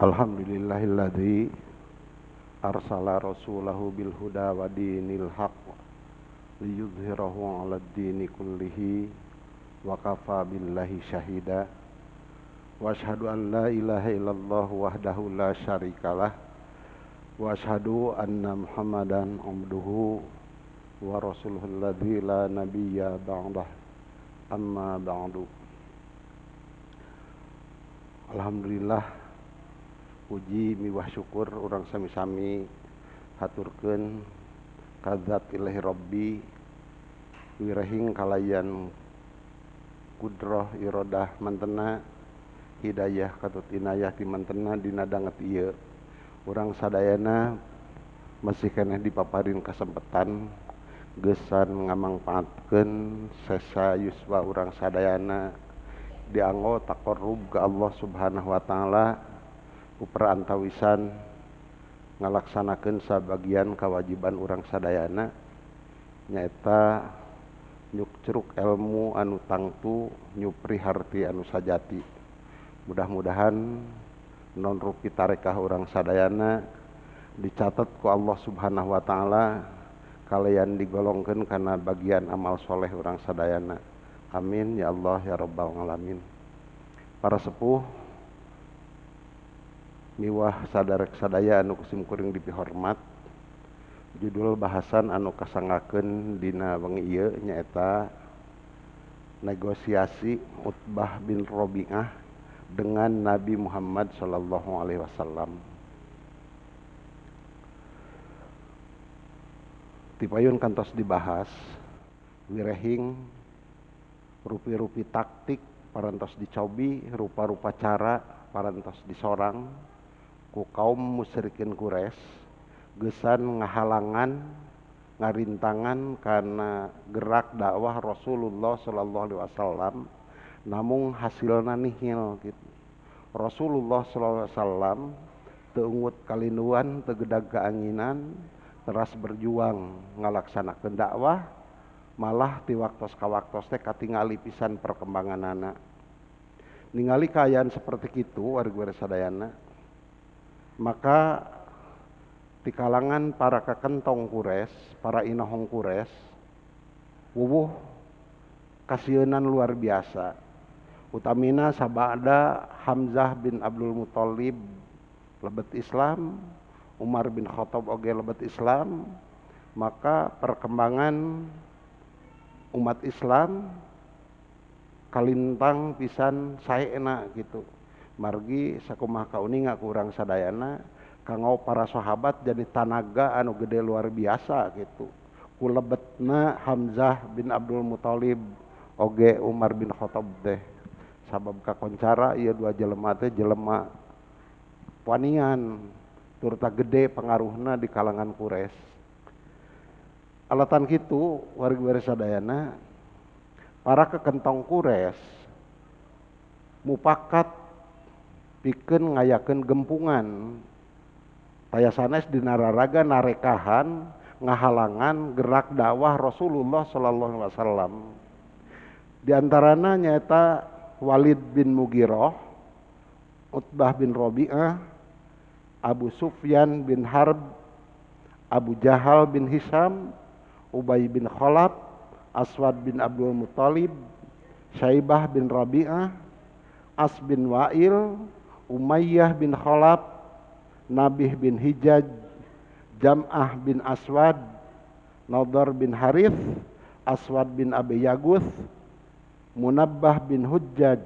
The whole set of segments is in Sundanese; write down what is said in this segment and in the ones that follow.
Alhamdulillahilladzi arsala rasulahu bil huda wa dinil haqq liyudhhirahu 'alad dini kullihi wa kafa billahi syahida. Wa asyhadu an la ilaha illallah wahdahu la syarikalah wa asyhadu anna Muhammadan abduhu wa rasuluhu alladzi la nabiyya ba'dah. Amma ba'du. Alhamdulillah, puji miwah syukur urang sami-sami haturkeun ka zat ilahi rabbi wirehing kalayan kudroh irodah mantena hidayah katut inayah ti mantena dina danget ieu urang sadayana masih keneh dipaparin kasempetan geusan ngamangpaatkeun sesa yuswa urang sadayana dianggo taqarrub ka Allah Subhanahu wa taala uperantawisan ngalaksanakeun sabagian kewajiban urang sadayana nyaeta nyukcruk ilmu anu tangtu nyupri harti anu sajati. Mudah-mudahan non rupi tarekah urang sadayana dicatat ku Allah Subhanahu wa taala kalian digolongkeun kana bagian amal soleh urang sadayana. Amin ya Allah ya rabbal alamin. Para sepuh miwah sadarek sadaya anu kusim kuring dipihormat, judul bahasan anu kasanggakeun dina wengi ieu nyaeta negosiasi Utbah bin Rabi'ah dengan Nabi Muhammad sallallahu alaihi wasallam. Tipayun kantos dibahas wirehing rupi-rupi taktik parantos dicobi, rupa-rupa cara parantos disorang ku kaum musyrikin Quraisy geusan ngahalangan ngarintangan karena gerak dakwah Rasulullah sallallahu alaihi wasallam, namung hasilna nihil gitu. Rasulullah sallallahu alaihi wasallam teu ungut kalinduan, teu gedag kaanginan, teras berjuang ngalaksanakeun dakwah, malah ti waktos ka waktos teh katingali pisan perkembanganana. Ningali kaayaan seperti kitu warga sadayana, maka di kalangan para kakentong Quraisy, para inohong Quraisy, wuwuh kasieunan luar biasa. Utamina sabada Hamzah bin Abdul Muthalib lebet Islam, Umar bin Khattab oge lebet Islam, maka perkembangan umat Islam kalintang pisan saena gitu. Margi sakumaha kauninga ku urang sadayana kanggo para sahabat jadi tanaga anu gede luar biasa gitu. Ku lebetna Hamzah bin Abdul Muthalib oge Umar bin Khattab teh sabab kakoncara ieu dua jelema teh jelema wanian turta gede pengaruhna di kalangan Quraisy. Alatan kitu wargi sadayana para kekentong Quraisy mupakat pikeun ngayakeun gempungan taya sanes dina raraga narekahan ngahalangan gerak dakwah Rasulullah sallallahu alaihi wasallam. Di antarana nyaeta Walid bin Mughirah, Utbah bin Rabi'ah, Abu Sufyan bin Harb, Abu Jahal bin Hisam, Ubay bin Khalaf, Aswad bin Abdul Muthalib, Syaibah bin Rabi'ah, As bin Wa'il, Umayyah bin Khalaf, Nabih bin Hijaj, Jam'ah bin Aswad, Nadar bin Harith, Aswad bin Abi Yaguth, Munabbah bin Hujjaj,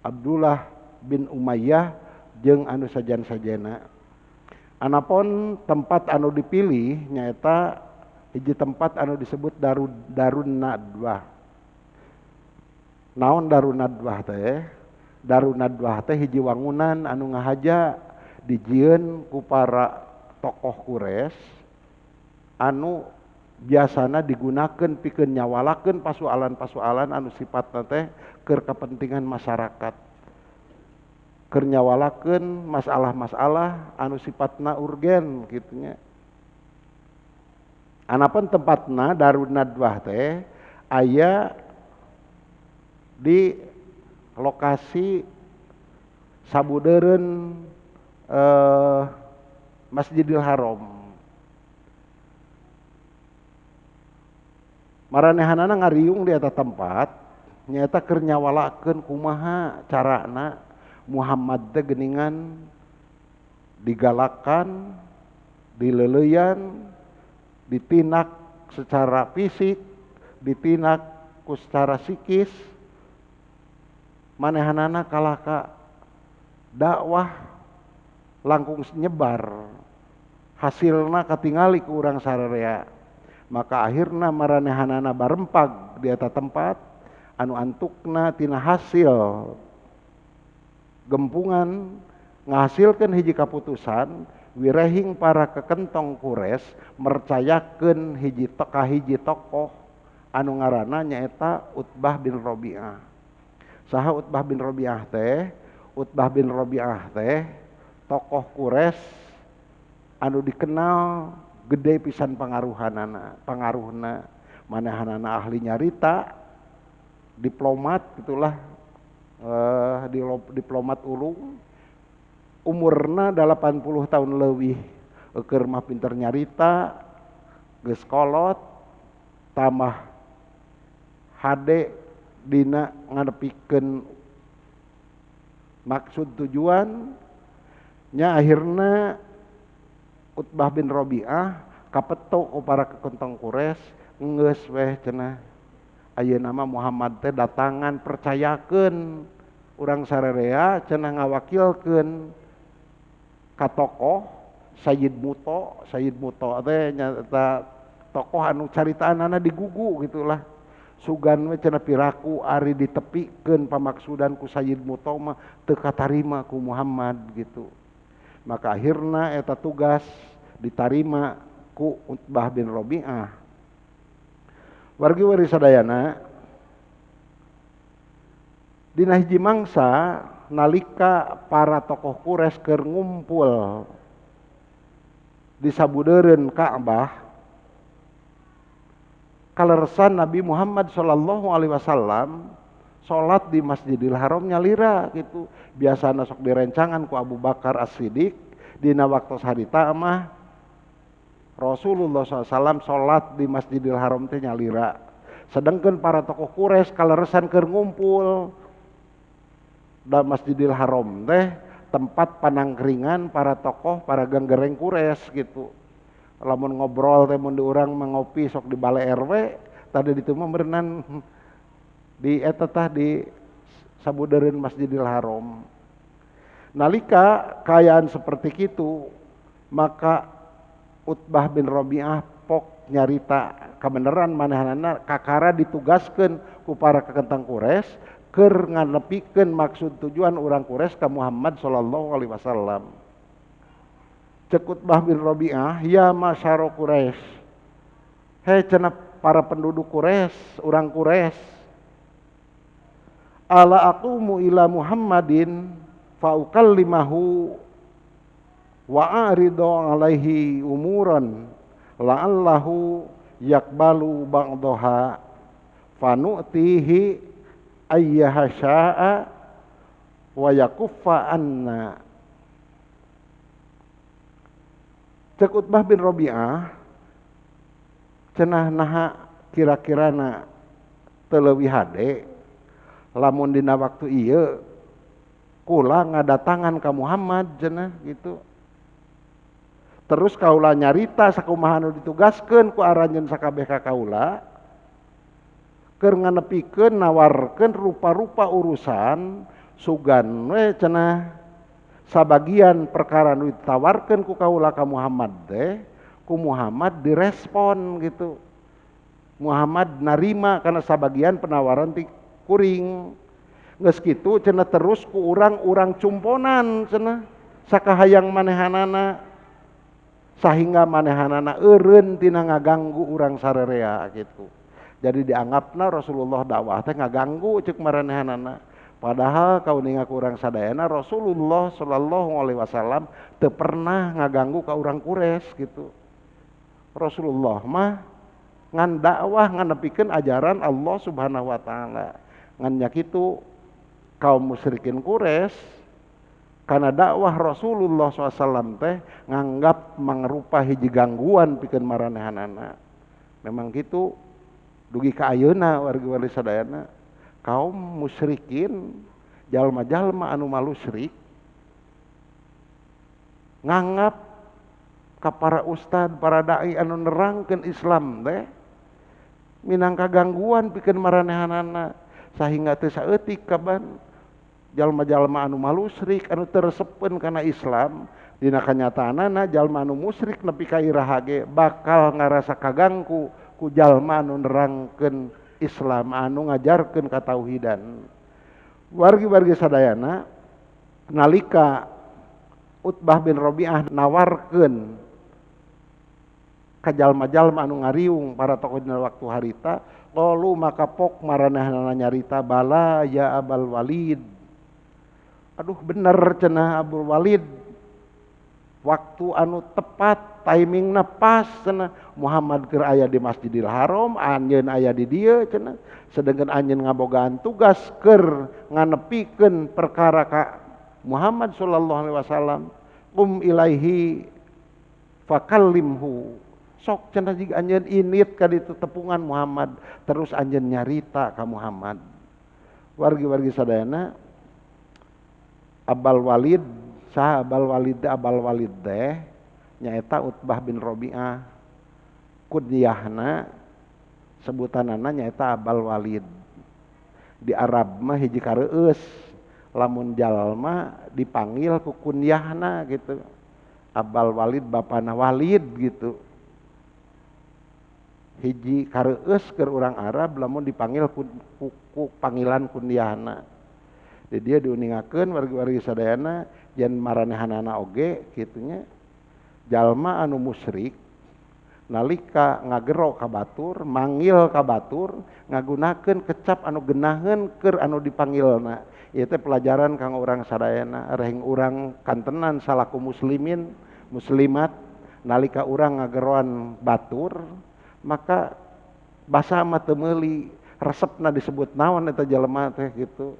Abdullah bin Umayyah jeung anu sajan-sajena. Anapun tempat anu dipilih nyaeta hiji tempat anu disebut Darun Nadwah. Naon Darun Nadwah teh? Darun Nadwah teh hiji wangunan anu ngahaja dijieun ku para tokoh Quraisy anu biasana digunakeun pikeun nyawalakeun pasualan-pasualan anu sifatna teh keur kepentingan masyarakat, keur nyawalakeun masalah-masalah anu sifatna urgen kitu nya. Anapun tempatna Darun Nadwah teh aya di lokasi sabudeureun Masjidil Haram. Maranehanana ngariung di eta tempat nyaeta keur nyawalakeun kumaha carana Muhammad teh geuningan digalakan, dileleuyan, ditinak secara fisik, ditinak ku secara psikis. Manehanana kalah ka dakwah langkung nyebar, hasilna katingali ku urang sararea. Maka akhirna maranehanana barempag di eta tempat anu antukna tina hasil gempungan ngahasilkeun hiji kaputusan wirehing para kekentong Quraisy mercayakeun hiji ka hiji tokoh anu ngaranna nyaeta Utbah bin Rabi'ah. Saha Utbah bin Rabi'ah teh? Utbah bin Rabi'ah teh tokoh Quraisy anu dikenal gede pisan pangaruhanana, pangaruhna manehanana ahli nyarita, diplomat gitulah, diplomat ulung, umurna 80 tahun leuwih, eueur mah pinter nyarita, geus kolot, tambah hade dina ngadepikeun maksud tujuan nya. Akhirna Utbah bin Rabi'ah kapeto ku para kekentong Quraisy, geus weh cenah ayeuna mah Muhammad teh datangan percayakeun urang sararea cenah ngawakilkeun ka tokoh Sayyid Muto. Sayyid Muto teh nyaeta tokoh anu caritaanana digugu gitulah. Sugan we cenah piraku ari ditepikeun pamaksudan ku Sayyid Muto mah teu katarima ku Muhammad gitu. Maka akhirna eta tugas ditarima ku Utbah bin Rabi'ah. Wargi wari sadayana, dina hiji mangsa nalika para tokoh Quraisy keur ngumpul di sabudeureun Ka'bah, kaleresan Nabi Muhammad sallallahu alaihi wasallam salat di Masjidil Haram nyalira gitu. Biasana sok direncangan ku Abu Bakar As-Siddiq, dina waktu harita mah Rasulullah SAW salat di Masjidil Haram teh nyalira. Sedangkan para tokoh Quraisy kaleresan keur ngumpul da Masjidil Haram teh tempat panangkringan para tokoh, para genggereng Quraisy gitu. Lamun ngobrol teh mun di urang mah ngopi sok di bale RW, tadi ditu mah berenang di eta tah di sabudeureun Masjidil Haram. Nalika kaayaan seperti kitu, maka Utbah bin Rabi'ah pok nyarita kebenaran manehanana kakara ditugaskeun ku para kekentang Quraisy keur nganepikeun maksud tujuan urang Quraisy ka Muhammad sallallahu alaihi wasallam. Cek Utbah bin Rabi'ah, ya masyara Quraisy, hei cenah para penduduk Quraisy, urang Quraisy, ala aqumu ila Muhammadin fa ukallimahu wa a'ridu alaihi umuran la'allahu yakbalu ba'daha fanu'tihi ayyaha sya'a wa yakuffa anna. Cek Utbah bin Rabi'ah cenah naha kira-kirana teu leuwih hade lamun dina waktu ieu kula ngadatangan ka Muhammad cenah gitu. Terus kaula nyarita sakumaha nu ditugaskeun ku aranjeun sakabeh ka kaula keur nganepikeun nawarkeun rupa-rupa urusan sugan we cenah sabagian perkara nu ditawarkeun ku kaula ka Muhammad teh ku Muhammad direspon gitu. Muhammad narima karena sabagian penawaran ti kuring. Geus kitu cenah terus ku urang-urang cumponan cenah sakahayang manehanana sehingga manehanana eureun tina ngaganggu urang sarerea gitu. Jadi dianggapna Rasulullah dakwah teh ngaganggu ceuk maranehanana. Padahal kauninga ku urang sadayana Rasulullah sallallahu alaihi wasallam teu pernah ngaganggu ka urang Quraisy gitu. Rasulullah mah ngan dakwah nganepikeun ajaran Allah Subhanahu wa taala. Ngan nya kitu kaum musyrikin Quraisy Karena dakwah Rasulullah SAW teh nganggap mangrupa hiji gangguan pikeun maranehanana. Memang gitu dugi ka ayeuna wargi-wargi sadayana kaum musyrikin jalma-jalma anu malusrik nganggap ka para ustad, para dai anu nerangkeun Islam teh minangka gangguan pikeun maranehanana sahingga teu saeutik kaban jalma-jalma anu malusrik anu teu resepeun kana Islam dina kanyataanana jalma anu musyrik nepi ka iraha ge bakal ngarasa kaganggu ku jalma anu nerangkeun Islam anu ngajarkeun katauhidan. Wargi-wargi sadayana nalika Utbah bin Rabi'ah nawarkeun ka jalma-jalma anu ngariung para tokoh dina waktu harita, qalu maka pok maranehna nyarita bala ya Abal Walid. Aduh bener cenah Abul Walid, waktu anu tepat, timingna pas cenah. Muhammad keur aya di Masjidil Haram, anjeun aya di dieu cenah. Sedengkeun anjeun ngabogaan tugas keur nganepikeun perkara ka Muhammad sallallahu alaihi wasallam. Qum ilaihi fakallimhu. Sok cenah jiga anjeun init ka ditu tepungan Muhammad, terus anjeun nyarita ka Muhammad. Wargi-wargi sadayana, Abal Walid, saha Abal Walid? Abal Walid teh nyaeta Utbah bin Rabi'ah. Kunyahna sebutanana nyaeta Abal Walid. Di Arab mah hiji kareueus lamun jalma dipanggil ku kunyahna gitu. Abal Walid bapana Walid gitu. Hiji kareueus keur urang Arab lamun dipanggil ku panggilan kunyahna. Di dia diuningakeun wargi-wargi sadayana jan maranehanana oge kitunya jalma anu musyrik nalika ngagero ka batur, manggil ka batur, ngagunakeun kecap anu genaheun keur anu dipanggilna. Ieu teh pelajaran kanggo urang sadayana, rehing urang kantenan salaku muslimin, muslimat nalika urang ngageroan batur, maka basa mah teu meuli, resepna disebut naon eta jelema teh gitu.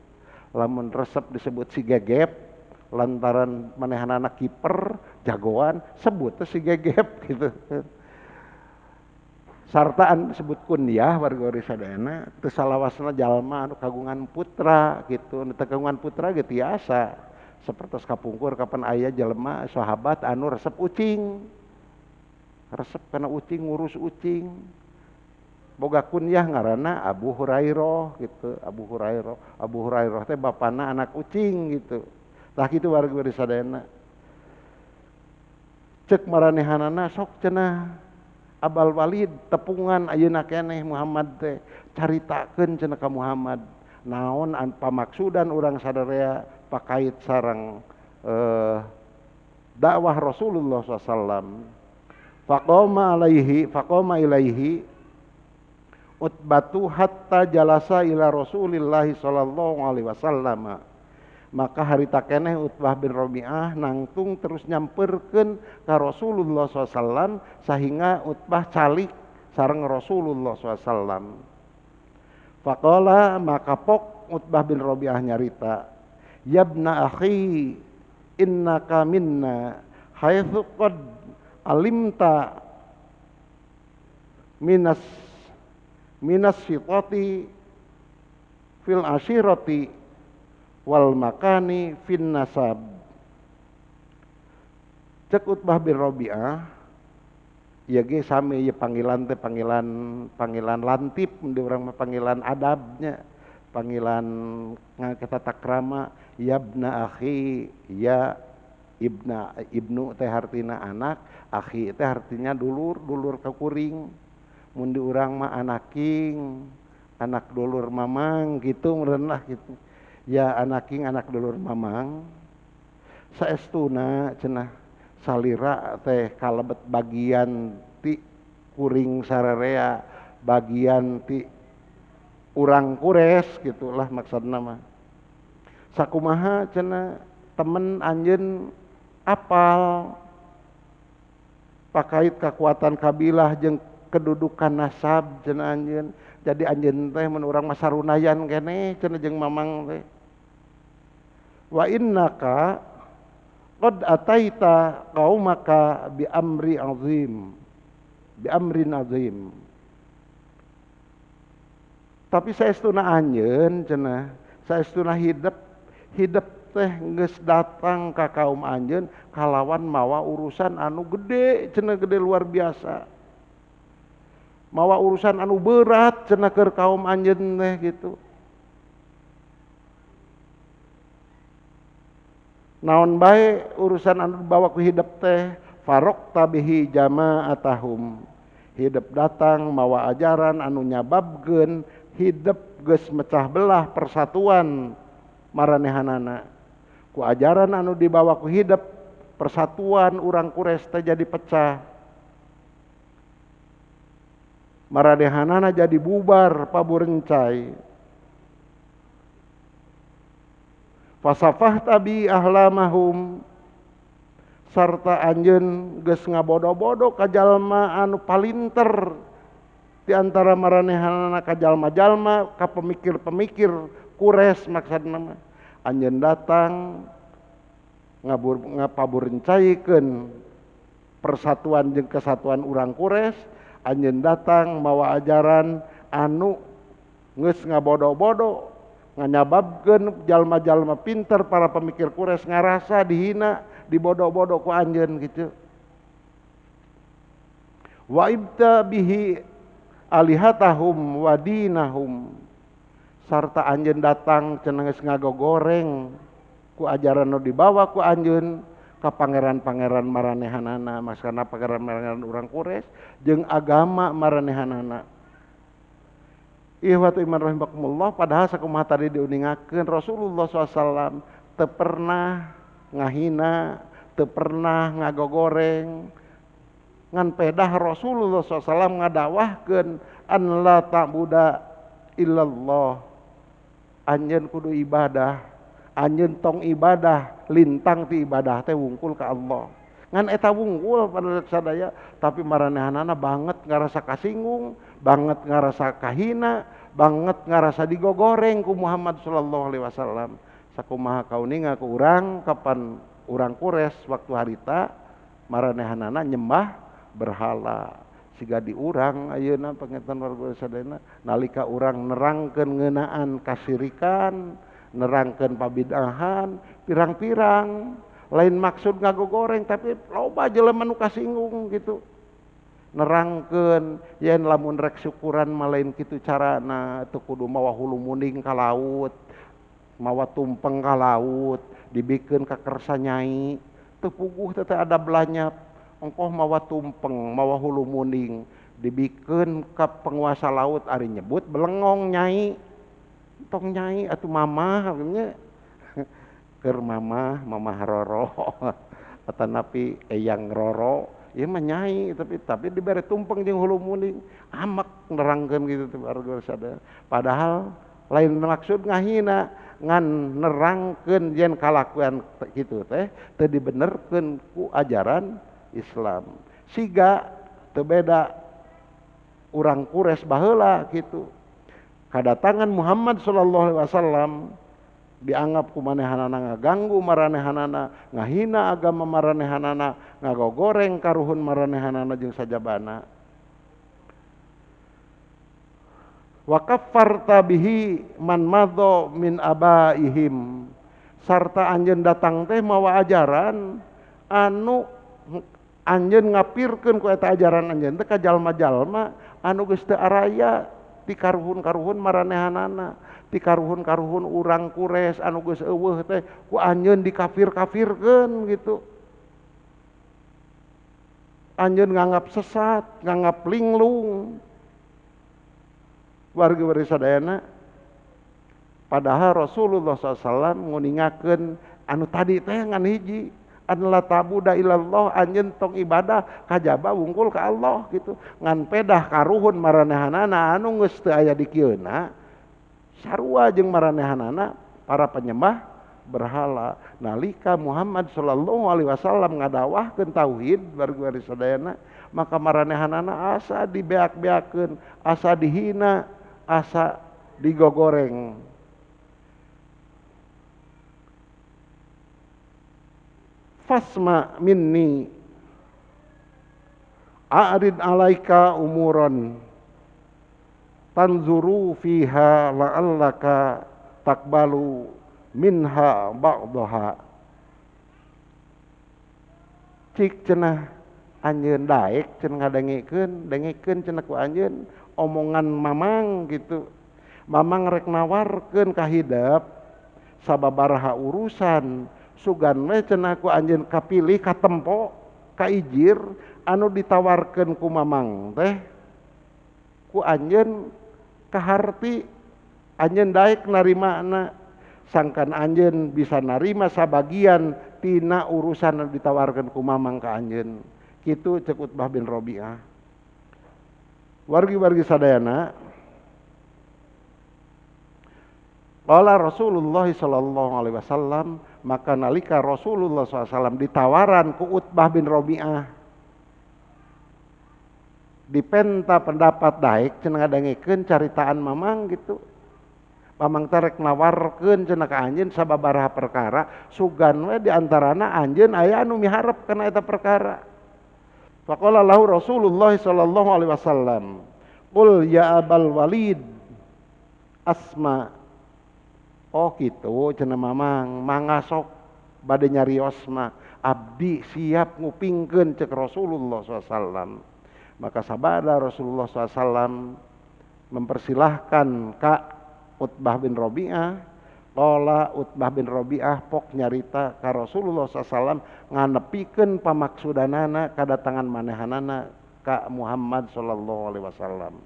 Lamun resep disebut si gegep lantaran manehanana kiper jagoan, sebut teh si gegep gitu. Sartaan disebut kunyah warga-wargi sadayana teu salawasna jalma anu kagungan putra gitu. Nu teu kagungan putra ge tiasa sapertos kapungkur kapan aya jelema sahabat anu resep ucing, resep kana ucing, ngurus ucing. Boga kunyah ngaranna Abu Hurairah gitu. Abu Hurairah, Abu Hurairah teh bapana anak ucing gitu. Tah kitu warga-wargi sadayana. Cek maranehanana sok cenah Abal Walid tepungan ayeuna keneh Muhammad teh, caritakeun cenah ka Muhammad naon pamaksudan urang sadarea pakait sareng dakwah Rasulullah SAW. Faqama alaihi faqama ilaihi Utbatu hatta jalasa ila Rasulillah sallallahu alaihi wasallam. Maka harita keneh Utbah bin Rabi'ah nangtung terus nyamperkeun ka Rasulullah SAW sehingga Utbah calik sareng Rasulullah SAW. Faqala maka pok Utbah bin Rabi'ah nyarita, yabna akhi innaka minna haitsu qad alimta minas minas sitati fil ashirati wal makani fin nasab. Cek Utbah bin Rabi'ah ya ge sami ye panggilan teh panggilan panggilan lantip di urang mah panggilan adabnya, panggilan ngaketa takrama, yabna akhi, ya ibna, ibnu teh artina anak, akhi teh artinya dulur, dulur ka kuring. Mun di urang mah anaking, anak dulur mamang gitu merenah gitu. Ya anaking anak dulur mamang. Saestuna cenah salira teh kalebet bagian ti kuring sararea, bagian ti urang kures gitulah maksudna mah. Sakumaha cenah temen anjeun apal pakait kekuatan kabilah jeung kedudukan nasab cenah anjeun. Jadi anjeun teh mun urang mah sarunayan keneh cenah jeung mamang teh. Wa innaka Qad ataita qaumaka bi amri azim, bi amrin azim. Tapi saestuna anjeun cenah, saestuna hidep, hidep teh geus datang ka kaum anjeun kalawan mawa urusan anu gede cenah, gede luar biasa. Mawa urusan anu berat cenah keur kaum anjeun teh gitu. Naon bae urusan anu dibawa ku hidep teh, farok tabihi jama'atahum. Hidep datang mawa ajaran anu nyababkeun hidep geus mecah belah persatuan maranehanana. Ku ajaran anu dibawa ku hidep, persatuan urang Quraisy teh jadi pecah. Maranehanana jadi bubar paburencai. Fasafah tabi ahlamahum, sarta anjeun geus ngabodo-bodo ka jalma anu palinter di antara maranehanana, ka jalma-jalma, ka pemikir-pemikir Quraisy maksudna mah. Anjeun datang ngapaburencaikeun persatuan jeung kesatuan urang Quraisy. Anjeun datang mawa ajaran anu geus ngabodo-bodo, nganyababkeun jalma-jalma pinter para pemikir Quraisy ngarasa dihina, dibodoh-bodoh ku anjeun gitu. Wa ibta bihi alihatahum wa dinahum, sarta anjeun datang cenah geus ngagogoreng ku ajaran nu dibawa ku anjeun ka pangeran-pangeran maranehanana, maksudna pangeran-pangeran urang Quraisy jeung agama maranehanana. Ihwatu iman rahimakumullah, padahal sakumaha tadi diuningakeun Rasulullah SAW teu pernah ngahina, teu pernah ngagogoreng, ngan pedah Rasulullah SAW ngadawahkeun an la ta'buda illallah. Anjeun kudu ibadah, anjeun tong ibadah lintang ti ibadah teh wungkul ka Allah. Ngan eta wungkul pada sadaya, tapi maranehanana banget ngarasa kasinggung, banget ngarasa kahina, banget ngarasa digogoreng ku Muhammad sallallahu alaihi wasallam. Sakumaha kauninga ku urang kapan urang Quraisy waktu harita maranehanana nyembah berhala. Siga di urang ayeuna pangetan warga sadayana nalika urang nerangkeun ngeunaan kasirikan, nerangkeun pabidahan, pirang-pirang lain maksud ngagogoreng tapi loba jelema nu kasinggung gitu. Nerangkeun yen lamun rek syukuran mah lain kitu carana, teu kudu mawa hulu munding ka laut, mawa tumpeng ka laut, dibikeun ka kersa nyai, teu puguh teh ada belanyap. Engkoh mawa tumpeng, mawa hulu munding, dibikeun ka penguasa laut ari nyebut belengong nyai. Tong nyai atuh mamah nya. Keur mamah, mamah roro atanapi eyang roro, ieu mah nyai tapi dibere tumpeng jeung hulu munding, amek nerangkeun gitu teh warga sadaya. Padahal lain maksud ngahina, ngan nerangkeun yen kalakuan kitu teh teu dibenerkeun ku ajaran Islam. Siga teu beda urang Quraisy baheula kitu. Kadatangan Muhammad sallallahu alaihi wasallam dianggap ku manehanana ngaganggu maranehanana, ngahina agama maranehanana, ngagogoreng karuhun maranehanana jeung sajabana. Wa kaffarta bihi man madha min abaihim, sarta anjeun datang teh mawa ajaran anu anjeun ngapirkeun ku eta ajaran anjeun teh ka jalma-jalma anu geus teu araya ti karuhun-karuhun maranehanana, ti karuhun-karuhun urang Quraisy anu geus eueuh teh ku anjeun dikafir-kafirkeun gitu. Anjeun nganggap sesat, nganggap linglung. Warga warga sadayana, padahal Rasulullah SAW nguningakeun anu tadi teh ngan hiji, an la ta'budu illallah, anjeun tong ibadah kajaba wungkul ka Allah gitu. Ngan pedah karuhun maranehanana anu geus teu aya di kieuna sarua jeung maranehanana para penyembah berhala. Nalika Muhammad sallallahu alaihi wasallam ngadawahkeun tauhid warga warga sadayana, maka maranehanana asa dibeak-beakeun, asa dihina, asa digogoreng. Fasma minni a'rid alaika umuran tanzuru fiha la'allaka takbalu minha ba'daha. Cik cenah anjeun daek cenah ngadengikeun, dengikeun cenah ku anjeun omongan mamang gitu. Mamang rek nawarkeun ka hidep sababaraha urusan sugan we cenah ku anjeun kapilih katempo kaijir anu ditawarkeun ku mamang teh ku anjeun kaharti, anjeun daek narimana sangkan anjeun bisa narima sabagian tina urusan anu ditawarkeun ku mamang ka anjeun. Kitu ceuk Utbah bin Rabi'ah. Wargi-wargi sadayana, qala Rasulullah sallallahu alaihi wasallam, maka nalika Rasulullah SAW ditawaran ku Utbah bin Rabi'ah dipenta pendapat daek cenah ngadengikeun caritaan mamang gitu. Mamang teh rek nawarkeun cenah ka anjeun sababaraha perkara, sugan we di antarana anjeun aya anu miharep kana eta perkara. Faqala lahu Rasulullah sallallahu alaihi wasallam, "Qul ya Abal Walid asma." Oh gitu cenah mamang, mangga sok bade nyarios mah abdi siap ngupingkeun cek Rasulullah SAW. Maka sabada Rasulullah SAW mempersilahkan ka Utbah bin Rabi'ah. Qala Utbah bin Rabi'ah pok nyarita ka Rasulullah SAW nganepikeun pamaksudanana kadatangan manehanana ka Muhammad sallallahu alaihi wasallam.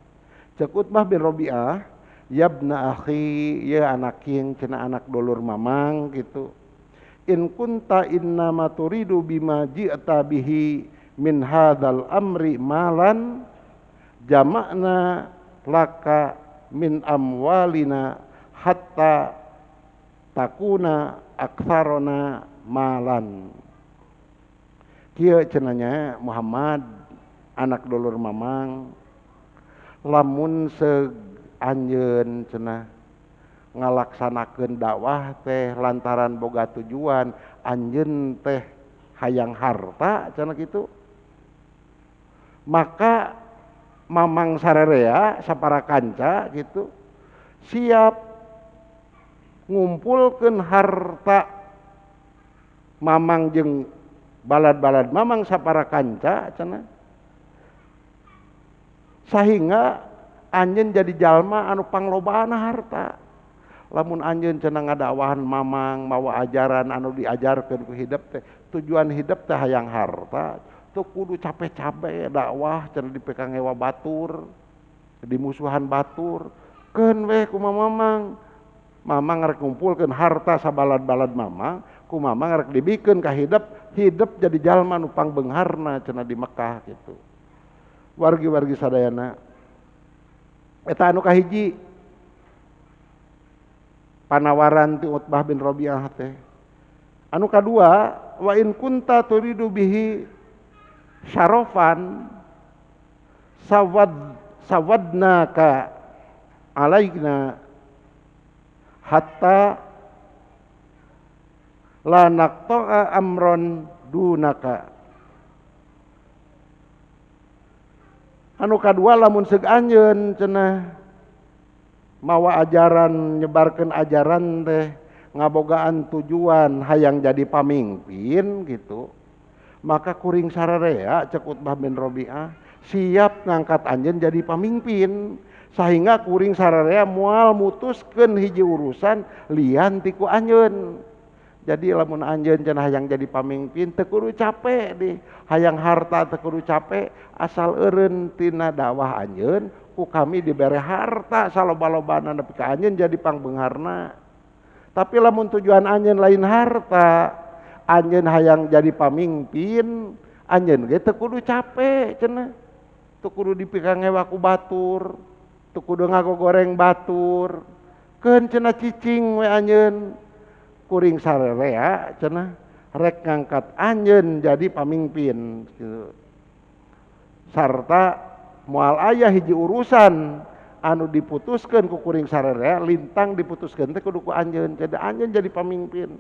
Cek Utbah bin Rabi'ah, yabna akhi, ya anak king cenah anak dulur mamang gitu. In kunta innama turidu bima ji'ta bihi min hadzal amri malan jama'na laka min amwalina hatta takuna aktsarona malan. Kieu cenahnya Muhammad anak dulur mamang, lamun seug anjeun cenah ngalaksanakeun dakwah teh lantaran boga tujuan anjeun teh hayang harta cenah kitu, maka mamang sarerea sapara kanca gitu siap ngumpulkeun harta mamang jeung balad-balad mamang sapara kanca cenah, sehingga anjeun jadi jalma anu panglobana harta. Lamun anjeun cenah ngadakwahan mamang mawa ajaran anu diajarkeun ku hidep teh, tujuan hidep teh hayang harta, teu kudu capek-capek dakwah cenah dipekangewa batur, dimusuhan batur, keun we ku mamang. Mamang rek ngumpulkeun harta sabalad-balad mamang, ku mamang rek dibikeun ka hidep, hidep jadi jalma nu pangbeungharna cenah di Mekah gitu. Wargi-wargi sadayana, eta anu kahiji panawaran ti Utbah bin Rabi'ah teh. Anu kadua, wa in kunta turidu bihi syarofan sawadnaka alaina hatta la naqta'a amron dunaka. Anu kadua lamun seug anjeun cenah mawa ajaran nyebarkeun ajaran teh ngabogaan tujuan hayang jadi pamimpin gitu, maka kuring sararea cek Utbah bin Rabi'ah siap ngangkat anjeun jadi pamimpin sehingga kuring sararea moal mutuskeun hiji urusan lian ti ku anjeun. Jadi lamun anjeun cenah hayang jadi pamimpin teu kudu capek di hayang harta teu kudu capek, asal eureun tina dakwah anjeun ku kami dibere harta saloba-lobana nepi ka anjeun jadi pangbeungharna. Tapi lamun tujuan anjeun lain harta, anjeun hayang jadi pamimpin, anjeun ge teu kudu capek cenah. Teu kudu dipikangewa ku batur, teu kudu ngagogoreng batur. Keun cenah cicing we anjeun. Kuring sarerea cenah rek ngangkat anjeun jadi pamimpin gitu. Sarta moal aya hiji urusan anu diputuskeun ku kuring sarerea lintang diputuskeun teh kudu ku anjeun, jadi anjeun jadi pamimpin.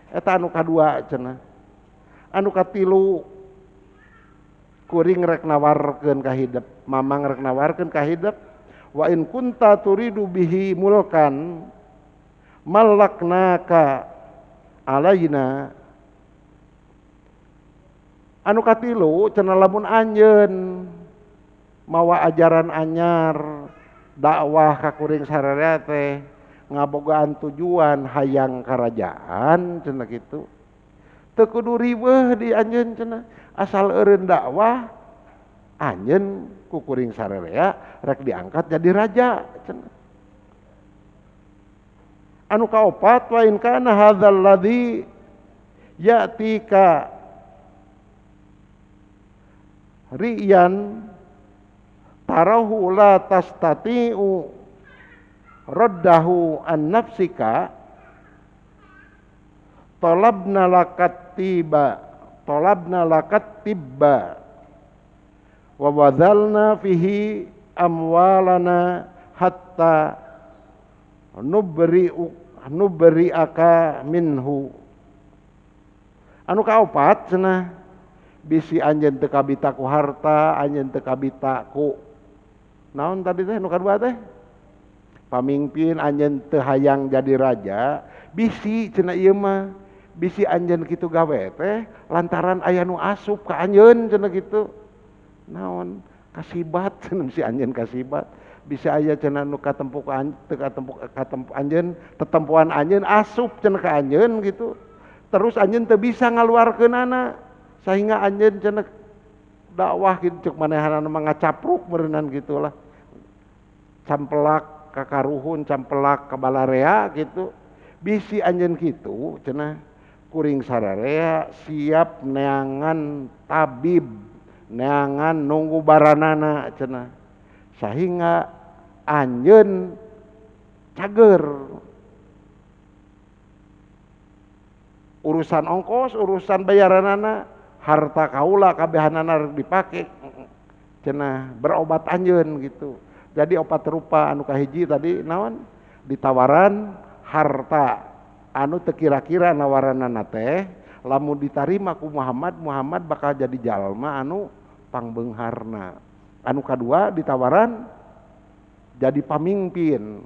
Eta anu kadua cenah. Anu katilu kuring rek nawarkeun ka hidep, mamang rek nawarkeun ka hidep wa in kunta turidu bihi mulkan malaknaka alaina. Anu katilu cenah lamun anjeun mawa ajaran anyar dakwah ka kuring sararea teh ngabogaan tujuan hayang karajaan cenah kitu. Teu kudu riweuh di anjeun cenah, asal eureun dakwah anjeun ku kuring sararea rek diangkat jadi raja cenah. Anu kaopat wa in kana hadzal ladzi ya'tika riyan tarahu la tastati'u raddahu an nafsika talabna lakat tiba talabna lakat tibba wa wadhalna fihi amwalana hatta nubri'aka minhu. Anu kaopat cenah bisi anjeun teu kabita ku harta, anjeun teu kabita ku naon tadi teh nu kadua teh pamimpin, anjeun teu hayang jadi raja, bisi cenah ieu mah bisi anjeun kitu gawe teh lantaran aya nu asup ka anjeun cenah kitu. Naon kasibat cenah bisi anjeun kasibat, bisa aya cenah nu katempu teu katempu anjeun, tetempuan anjeun asup cenah ka anjeun gitu. Terus anjeun teu bisa ngaluarkeunana sehingga anjeun cenah dakwah gitu cek manehanana mah ngacapruk meureunnan gitulah. Campelak ka karuhun, campelak ka balarea gitu. Bisi anjeun kitu cenah kuring sararea siap neangan tabib, neangan nunggu baranana cenah. Sehingga anjeun cager. Urusan ongkos, urusan bayaranana, harta kaula kabehanana dipake cenah berobat anjeun gitu. Jadi opat rupa anu kahiji tadi naon ditawaran harta anu teu kira-kira nawaranana teh lamun ditarima ku Muhammad, Muhammad bakal jadi jalma anu pangbeungharna. Anu kadua ditawaran jadi pamimpin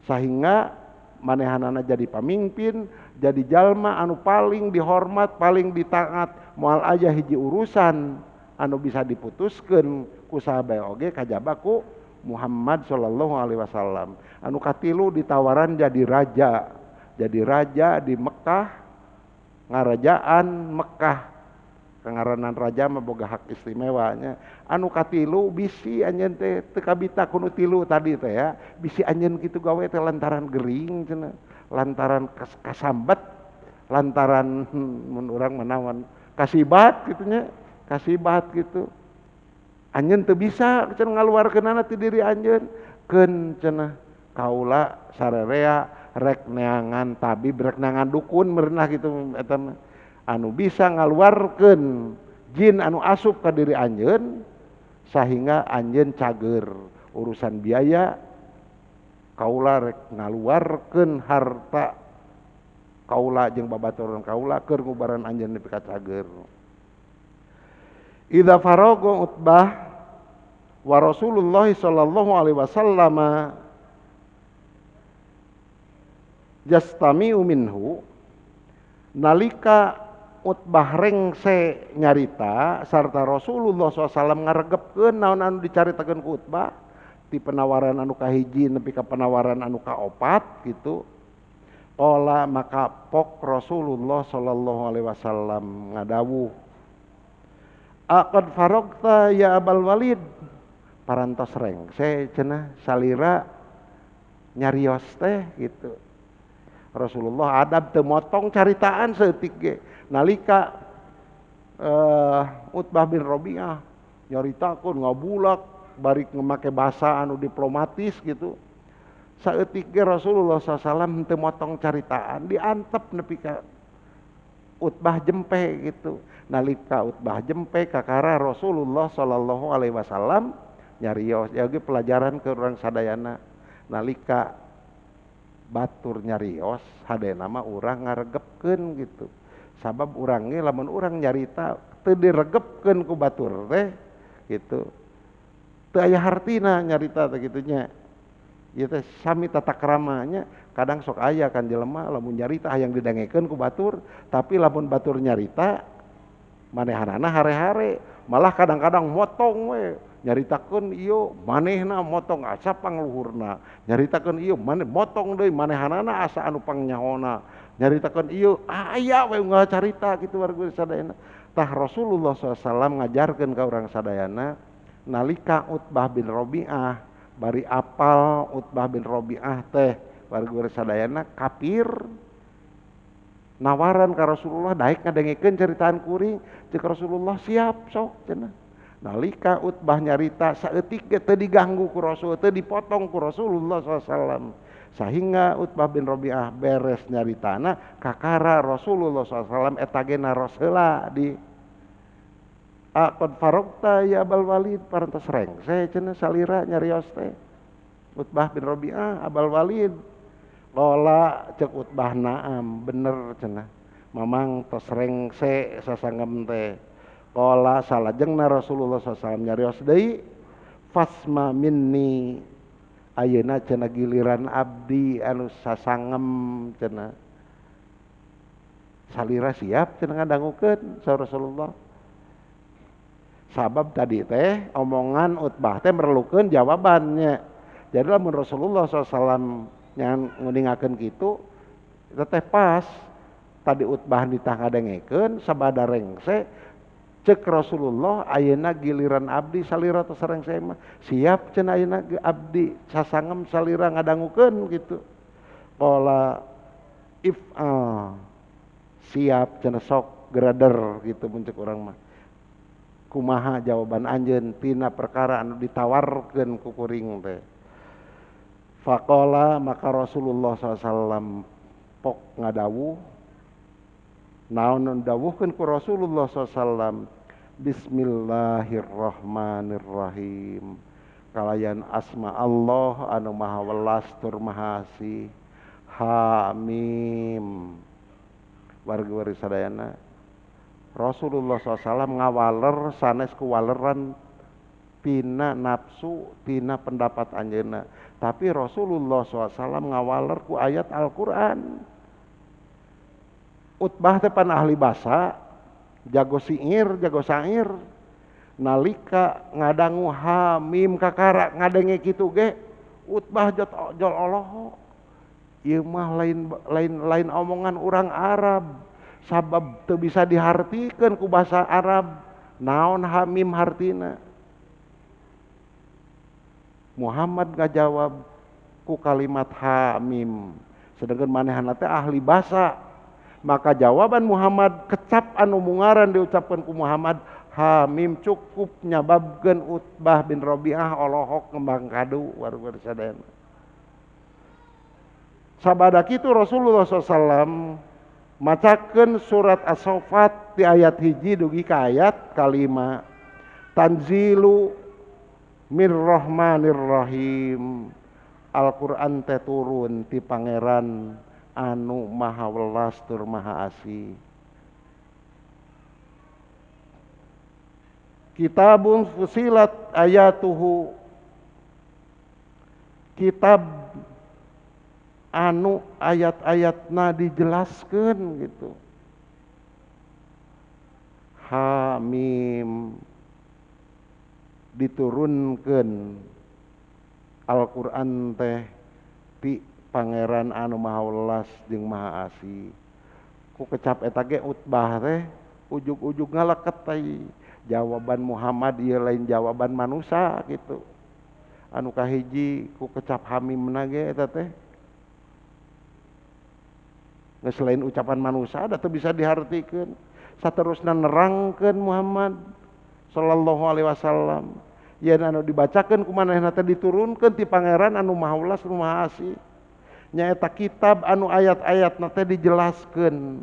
sehingga manehanana jadi pamimpin, jadi jalma anu paling dihormat, paling ditaat, moal aya hiji urusan anu bisa diputuskeun ku saha bae oge kajaba ku Muhammad sallallahu alaihi wasallam. Anu katilu ditawaran jadi raja di Mekah, ngarajaan Mekah. Kangaranan raja mah boga hak istimewanya. Anu katilu bisi anjeun teh teu kabita ku nu tilu tadi teh ya. Bisi anjeun kitu gawe teh lantaran gering cenah, lantaran kasambat, lantaran mun urang manawan kasibat kitu nya, kasibat kitu. Anjeun teu bisa cenah ngaluarkeunana ti diri anjeun, keun cenah kaula sararea rek neangan tabib, rek neangan dukun merenah kitu eta mah. Anu bisa ngaluarkeun jin anu asup ka diri anjeun sehingga anjeun cager urusan biaya kaula rek ngaluarkeun harta kaula jeung babaturan kaula keur ngubaran anjeun nepi ka cager. Idza faraga Utbah wa Rasulullah sallallahu alaihi wasallam yastami'u minhu, nalika Utbah rengse nyarita sarta Rasulullah SAW ngaregepkeun naon anu dicaritakeun ku Utbah ti penawaran anu kahiji nepi ka penawaran anu kaopat gitu. Qala maka pok Rasulullah sallallahu alaihi wasallam ngadawuh, aqad faragta ya Abal Walid, parantos rengse cenah salira nyarios teh gitu. Rasulullah adab teu motong caritaan saeutik ge. Nalika Utbah bin Rabi'ah nyaritakeun ngabulak bari make bahasa anu diplomatis gitu. Saeutik ge Rasulullah SAW teu motong caritaan, diantep nepi ka Utbah jempe gitu. Nalika Utbah jempe kakara Rasulullah sallallahu alaihi wasallam nyarios. Ya ge pelajaran ke urang sadayana. Nalika batur nyarios hadena mah urang ngaregepkeun gitu. Sabab urang ge lamun urang nyarita teu diregepkeun ku batur teh gitu. Teu aya hartina nyarita teh kitu nya. Ieu teh sami tata kramanya kadang sok aya kan jelema lamun nyarita hayang didengekeun ku batur, tapi lamun batur nyarita manehanana hare-hare, malah kadang-kadang motong we. Nyaritakeun ieu manehna motong asa pangluhurna, nyaritakeun ieu maneh motong deui manehanana asa anu pangnyahona, nyaritakeun ieu aya we unggal carita kitu warga sadayana. Tah Rasulullah SAW ngajarkeun ka urang sadayana nalika Utbah bin Rabi'ah bari apal Utbah bin Rabi'ah teh warga sadayana kafir nawaran ka Rasulullah daek ngadengekeun ceritaan kuring, ceuk Rasulullah siap sok cenah. Nalika Utbah nyarita saeutik ge teu diganggu ku Rasul, teu dipotong ku Rasulullah SAW. Sehingga Utbah bin Rabi'ah beres nyaritana kakara Rasulullah SAW eta ge naros heula di Aqad faragta ya Abal Walid parantos rengse cenah salira nyarios teh. Utbah bin Rabi'ah Abal Walid qala ceuk Utbah naam bener cenah. Mamang tos rengse sasanggem teh. Qala salajengna Rasulullah SAW nyarios deui fasma minni ayeuna cenah giliran abdi anu sasangem cenah. Salira siap cenah ngadangukeun saur Rasulullah. Sabab tadi teh omongan Utbah teh merlukeun jawabannya. Jadi lamun Rasulullah SAW yang nguningakeun kitu eta teh pas tadi Utbah ditah ngadengekeun sabada rengse cek Rasulullah ayeuna giliran abdi salira tos rengse mah siap cenah ayeuna abdi sasangem salira ngadangukeun kitu. Qala if'al siap cenah sok grader gitu mun cek urang mah. Kumaha jawaban anjeun tina perkara anu ditawarkeun ku kuring teh. Faqala maka Rasulullah SAW pok ngadawuh naon dawuhkeun ku Rasulullah SAW Bismillahirrahmanirrahim kalayan asma Allah anu maha welas tur maha asih. Hamim. Wargi-wargi sadayana Rasulullah SAW ngawaler sanes kuwaleran tina nafsu tina pendapat anjeunna, tapi Rasulullah SAW ngawaler ku ayat Al-Qur'an. Utbah teh pan ahli basa, jago siir, jago sair. Nalika ngadangu hamim kakara ngadenge kitu ge Utbah jol olohok. Ieu mah lain omongan urang Arab. Sabab teu bisa dihartikeun ku bahasa Arab. Naon hamim hartina? Muhammad ngajawab ku kalimat hamim. Sedangkan manehna teh ahli basa. Maka jawaban Muhammad kecap anu mungaran diucapkan ku Muhammad hamim cukup nyababkeun Utbah bin Rabi'ah olohok ngembang kadu warga sadayana. Sabada kitu Rasulullah SAW macakeun surat As-Saffat di ayat 1 dugi ka ayat 5. Tanzilu mir rahmanir rahim. Al-Qur'an teh turun ti Pangeran anu maha welas tur maha asih. Kitabun fusilat ayatuhu, kitab anu ayat-ayatna dijelaskeun gitu. Hamim diturunkeun Al-Qur'an teh ti Pangeran anu maha welas jeung maha asih. Ku kecap eta ge Utbah teh ujug-ujug ngaleket teh. Jawaban Muhammad ieu lain jawaban manusia gitu. Anu kahiji ku kecap hamimna ge eta teh. Geus lain ucapan manusia da teu bisa dihartikeun. Saterusna nerangkeun Muhammad sallallahu alaihi wasallam. Yen anu dibacakeun ku manehna teh diturunkeun ti Pangeran anu maha welas nu maha asih. Nyaeta kitab anu ayat-ayatna teh dijelaskeun.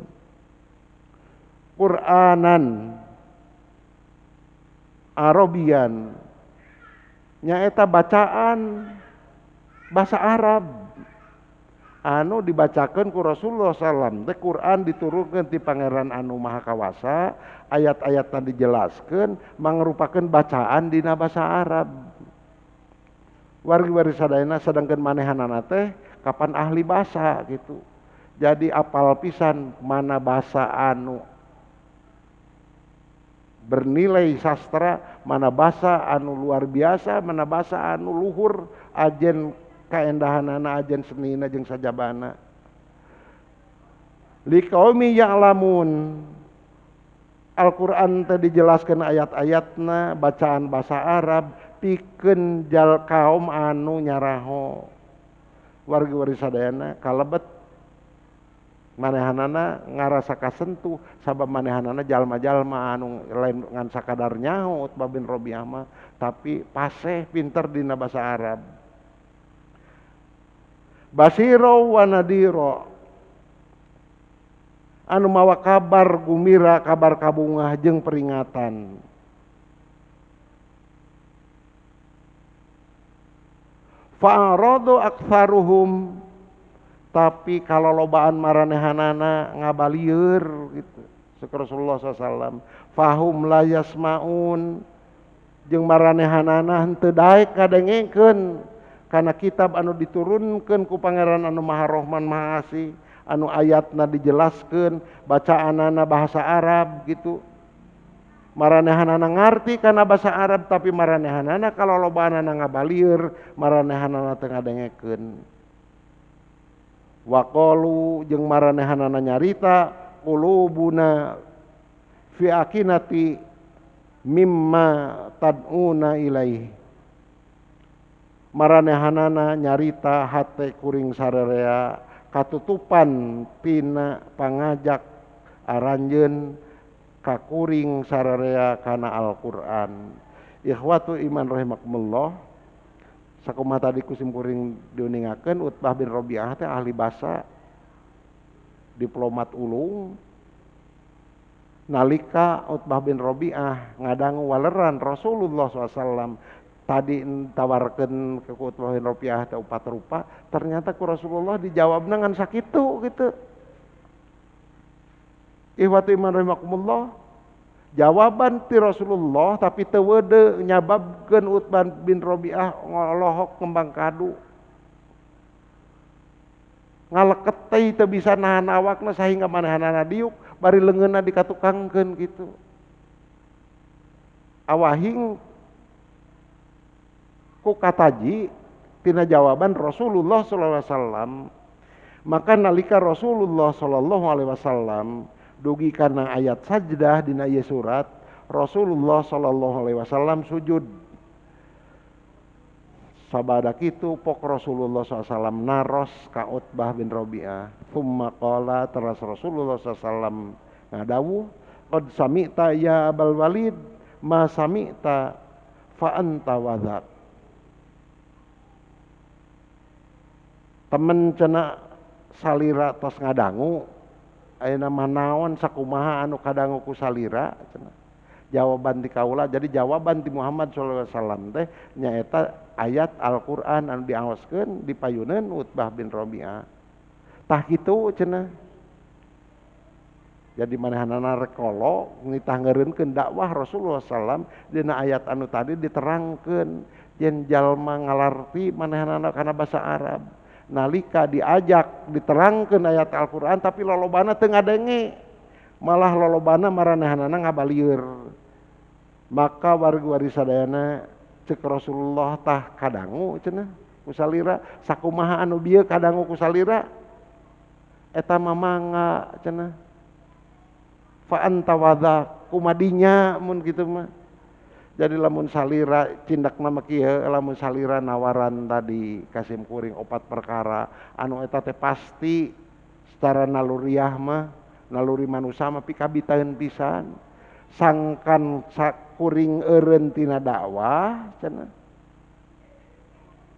Qur'anan Arabian, nyaeta bacaan bahasa Arab. Anu dibacakeun ku Rasulullah sallam teh Quran diturunkeun ti Pangeran anu Maha Kawasa, ayat-ayatna dijelaskeun mangrupakeun bacaan dina basa Arab. Wargi-wargi sadayana sedangkeun manehanana teh kapan ahli basa gitu. Jadi apal pisan mana basa anu bernilai sastra, mana basa anu luar biasa, mana basa anu luhur ajen kaendahanana, ajen senina jeung sajabana. Liqaumi ya'lamun. Al-Qur'an teh dijelaskeun ayat-ayatna, bacaan bahasa Arab pikeun jal kaum anu nyaraho. Wargi-wargi sadayana kalebet manehanana ngarasa kasentuh sabab manehanana jalma-jalma anu lain ngan sakadar nyaho Utbah bin Rabi'ah mah, tapi paseh pinter dina bahasa Arab. Basiro wa nadiro, anu mawa kabar gumira, kabar kabungah jeung peringatan. Fa'aradu aktsaruhum, tapi kalau lobaan maranehanana ngabalieur gitu. Ceuk Rasulullah SAW. Fahum la yasmaun, jeung maranehanana henteu daek ngadengekeun kana kitab anu diturunkeun ku Pangeran anu Maha Rahman Maha Asih, anu ayatna dijelaskeun, bacaanana bahasa Arab gitu. Maranehanana ngarti kana bahasa Arab, tapi maranehanana kalau lobaanana ngabalieur, maranehanana teu ngadengekeun. Waqalu jeung maranehanana nyarita qulubuna fi akinati mimma tad'una ilaih. Maranehanana nyarita hate kuring sarerea katutupan tina pangajak aranjeun ka kuring sararea kana Al-Qur'an. Ikhwatu iman rahimakumullah. Sakumaha tadi ku simkuring diuningakeun Utbah bin Rabi'ah teh ahli basa, diplomat ulung. Nalika Utbah bin Rabi'ah ngadangu waleran Rasulullah SAW tadi tawarkeun ke Utbah bin Rabi'ah teh opat rupa, ternyata ku Rasulullah dijawabna ngan sakitu gitu. Ikhwatu iman rahimakumullah, jawaban ti Rasulullah tapi teu weudeu nyababkeun Utbah bin Rabi'ah ngolohok ngembang kadu. Ngaleket teh teu bisa nahan awakna sahingga manehanana diuk bari leungeunna dikatukangkeun gitu. Awahing ku kataji tina jawaban Rasulullah sallallahu alaihi wasallam. Maka nalika Rasulullah sallallahu alaihi wasallam dugi kana ayat sajdah dina ieu surat, Rasulullah sallallahu alaihi wasallam sujud. Sabada kitu pok Rasulullah sallallahu alaihi wasallam naros ka Utbah bin Rabi'ah. Tsumma qala, teras Rasulullah sallallahu alaihi wasallam ngadawuh, qad sami'ta ya Abal Walid ma sami'ta fa anta wadzak. Temen cenah salira tos ngadangu, ayeuna mah naon sakumaha anu kadangu ku salira cenah. Jawaban ti kaula, jadi jawaban ti Muhammad sallallahu alaihi wasallam teh nyaeta ayat Al-Qur'an anu diaoskeun dipayuneun Utbah bin Rabi'ah. Tah kitu cenah. Jadi manehanana rek kolo nitah ngeureunkeun dakwah Rasulullah sallam dina ayat anu tadi diterangkeun yen jalma ngalarti manehanana kana basa Arab. Nalika diajak diterangkeun ayat Al-Qur'an tapi lolobana teu ngadenge, malah lolobana maranehanana ngabalieur. Maka wargi-wargi sadayana ceuk Rasulullah tah kadangu cenah ku salira, sakumaha anu bieu kadangu ku salira eta mah mangga cenah. Fa anta wadza kumadinya mun kitu mah. Jadi lamun salira cindakna mah kieu, lamun salira nawaran tadi kasim kuring opat perkara anu eta teh pasti secara naluriah mah, naluri manusia mah pikabitaeun pisan. Sangkan sakuring eureun tina dakwah cenah,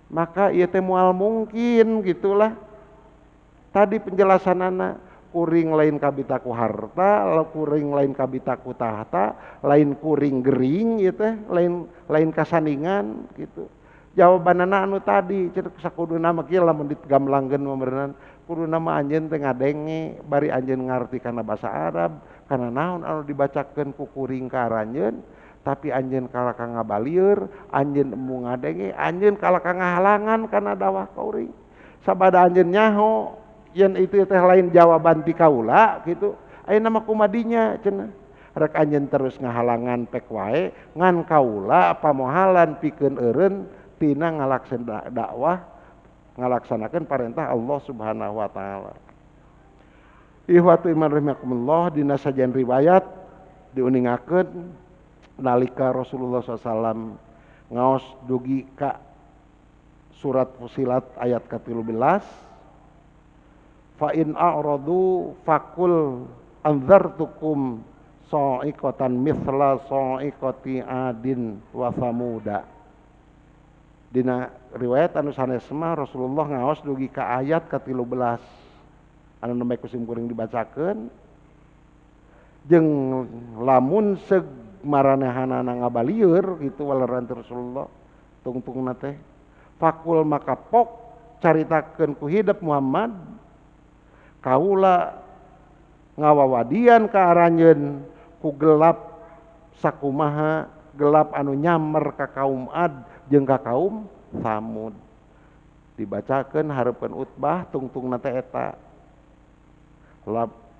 maka ieu teh moal mungkin gitulah. Tadi penjelasanana kuring lain kabitaku harta, kuring lain kabitaku tahta, lain kuring gering ieu teh, lain kasandingan gitu. Jawabanana anu tadi cenah sakuduna mah kieu lamun digamblangkeun mah beureunan Kudu nama anjeun teh ngadenge bari anjeun ngarti kana basa Arab, kana naon anu dibacakeun ku kuring ka aranjeun, tapi anjeun kalaka ngabalieur, anjeun embung ngadenge, anjeun kalaka ngahalangan kana dakwah kuring. Sabada anjeun nyaho yen itu teh lain jawaban ti kaula kitu, ayeuna mah kumadinya cenah. Rek anjeun terus ngahalangan pek wae ngan kaula pamohalan pikeun eureun tina ngalaksana dakwah, ngalaksanakeun parentah Allah Subhanahu wa taala. Ihwatu iman rahimakumullah, dina sajian riwayat diuningakeun nalika Rasulullah shallallahu alaihi wasallam ngaos dugi ka surat Fusilat ayat ke-13, fa in a'radu faqul anzartukum sa'iqatan mithla sa'iqati adin wa samuda. Dina riwayat anu sanes mah Rasulullah ngaos dugi ka ayat ke-13 anu nembe ku simkuring dibacakeun, jeung lamun seug maranehanana ngabalieur kitu waleran Rasulullah tungtungna teh fakul maka pok caritakeun ku hidep Muhammad kaula ngawawadian ka aranjeun ku gelap sakumaha gelap anu nyamer ka kaum Ad jeung ka kaum Samud. Dibacakeun hareupeun Utbah tungtungna teh eta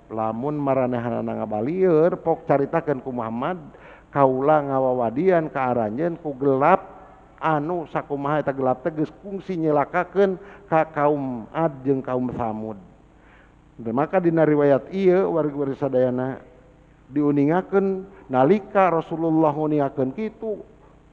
lamun maranehanana ngabalieur pok caritakeun ku Muhammad kaula ngawawadian ka aranjeun ku gelap anu sakumaha eta gelap teh geus kungsi nyelakakeun ka kaum Ad jeung kaum Samud. Maka dina riwayat ieu wargi-wargi sadayana diuningakeun nalika Rasulullah nguningakeun kitu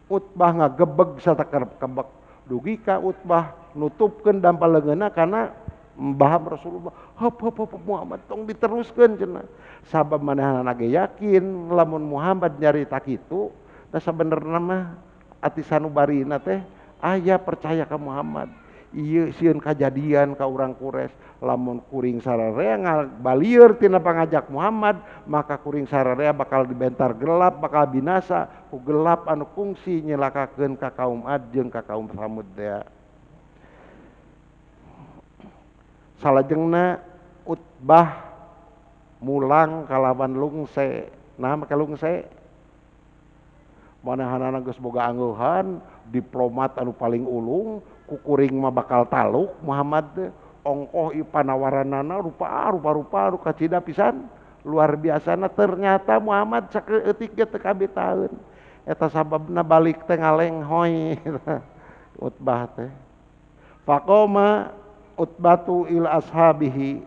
Utbah ngagebeg sateker-kebek dugi ka Utbah nutupkeun dampal leungeunna kana mbaham Rasulullah, hop hop hop Muhammad tong diteruskeun cenah. Sabab manehanana ge yakin lamun Muhammad nyarita kitu da sabenerna mah ati sanubarina teh aya percaya ka Muhammad. Ieu sieun kajadian ka urang Quraisy, lamun kuring sararea ngabalieur tina pangajak Muhammad maka kuring sararea bakal dibentar gelap, bakal binasa ku gelap anu kungsi nyelakakeun ka kaum Ad jeung ka kaum Samud teh. Salajengna Utbah mulang kalawan lungse. Nah make lungse manahanana geus boga angeuhan, diplomat anu paling ulung, kukuring mah bakal taluk Muhammad teh ongkoh ieu panawaranana rupa-rupa anu kacida pisan luar biasana. Ternyata Muhammad saeutik ge teu kabitaeun, eta sababna balik teh ngalenghoy Utbah teh. Faqoma Utbatu ila ashabihi,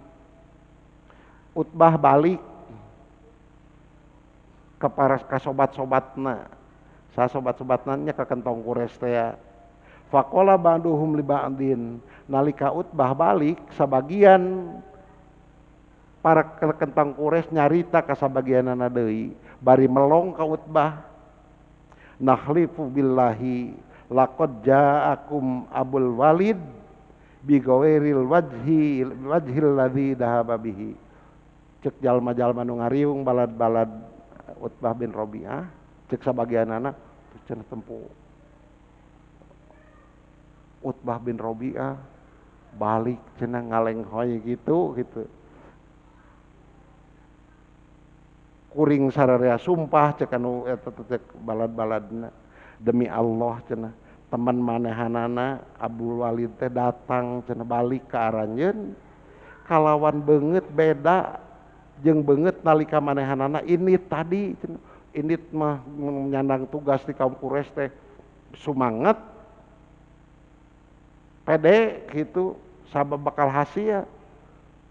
Utbah balik ke para kasobat-sobatna, sasobat-sobatna nya ka kentong Quraisy teh. Faqala ba'duhum li ba'din, nalika Utbah balik sabagian para kentang Quraisy nyarita ka sabagianana deui bari melong ka Utbah, nahlifu billahi laqad ja'akum Abul Walid bi ghairil wajhi wajhil ladzi dhahaba bihi. Cek jalma-jalma nu ngariung balad-balad Utbah bin Rabi'ah, cek sabagianana cenah tempo Utbah bin Rabi'ah balik cenah ngalenghoy gitu gitu. Kuring sararea sumpah cek anu eta cek balad-baladna, demi Allah cenah teman manehanana Abdul Walid teh datang cenah balik ka aranjeun kalawan beungeut beda jeung beungeut nalika manehanana ini tadi cenah. Ini mah menyandang tugas di kaum Quraisy teh sumanget pede gitu sabab bakal hasil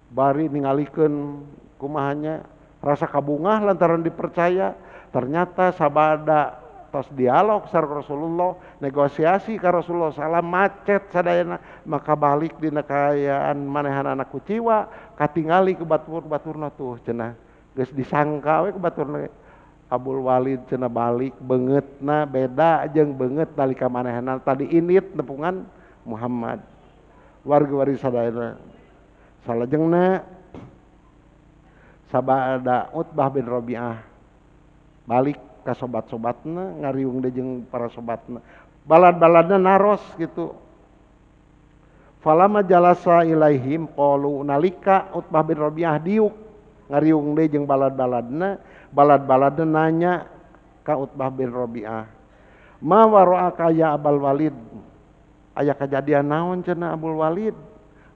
bari ningalikeun kumahanya rasa kabungah lantaran dipercaya. Ternyata sabada tos dialog sareng Rasulullah, negosiasi ka Rasulullah salam macet sadayana, maka balik dina kaayaan manehanana kuciwa katingali ku batur-baturna tuh cenah geus disangka we ku baturna Abul Walid cenah balik beungeutna beda jeung beungeut nalika manehna tadi init nepungan Muhammad. Wargi-wargi sadayana salajengna sabada Utbah bin Rabi'ah balik ka sobat-sobatna ngariung deui jeung para sobatna, balad-baladna naros gitu. Falama jalasa ilaihim qalu nalika Utbah bin Rabi'ah diuk ngariung deui jeung balad-baladna, balad-baladna nanya ka Utbah bin Rabi'ah, ma wara'aka ya Abul Walid, aya kajadian naon cenah Abul Walid,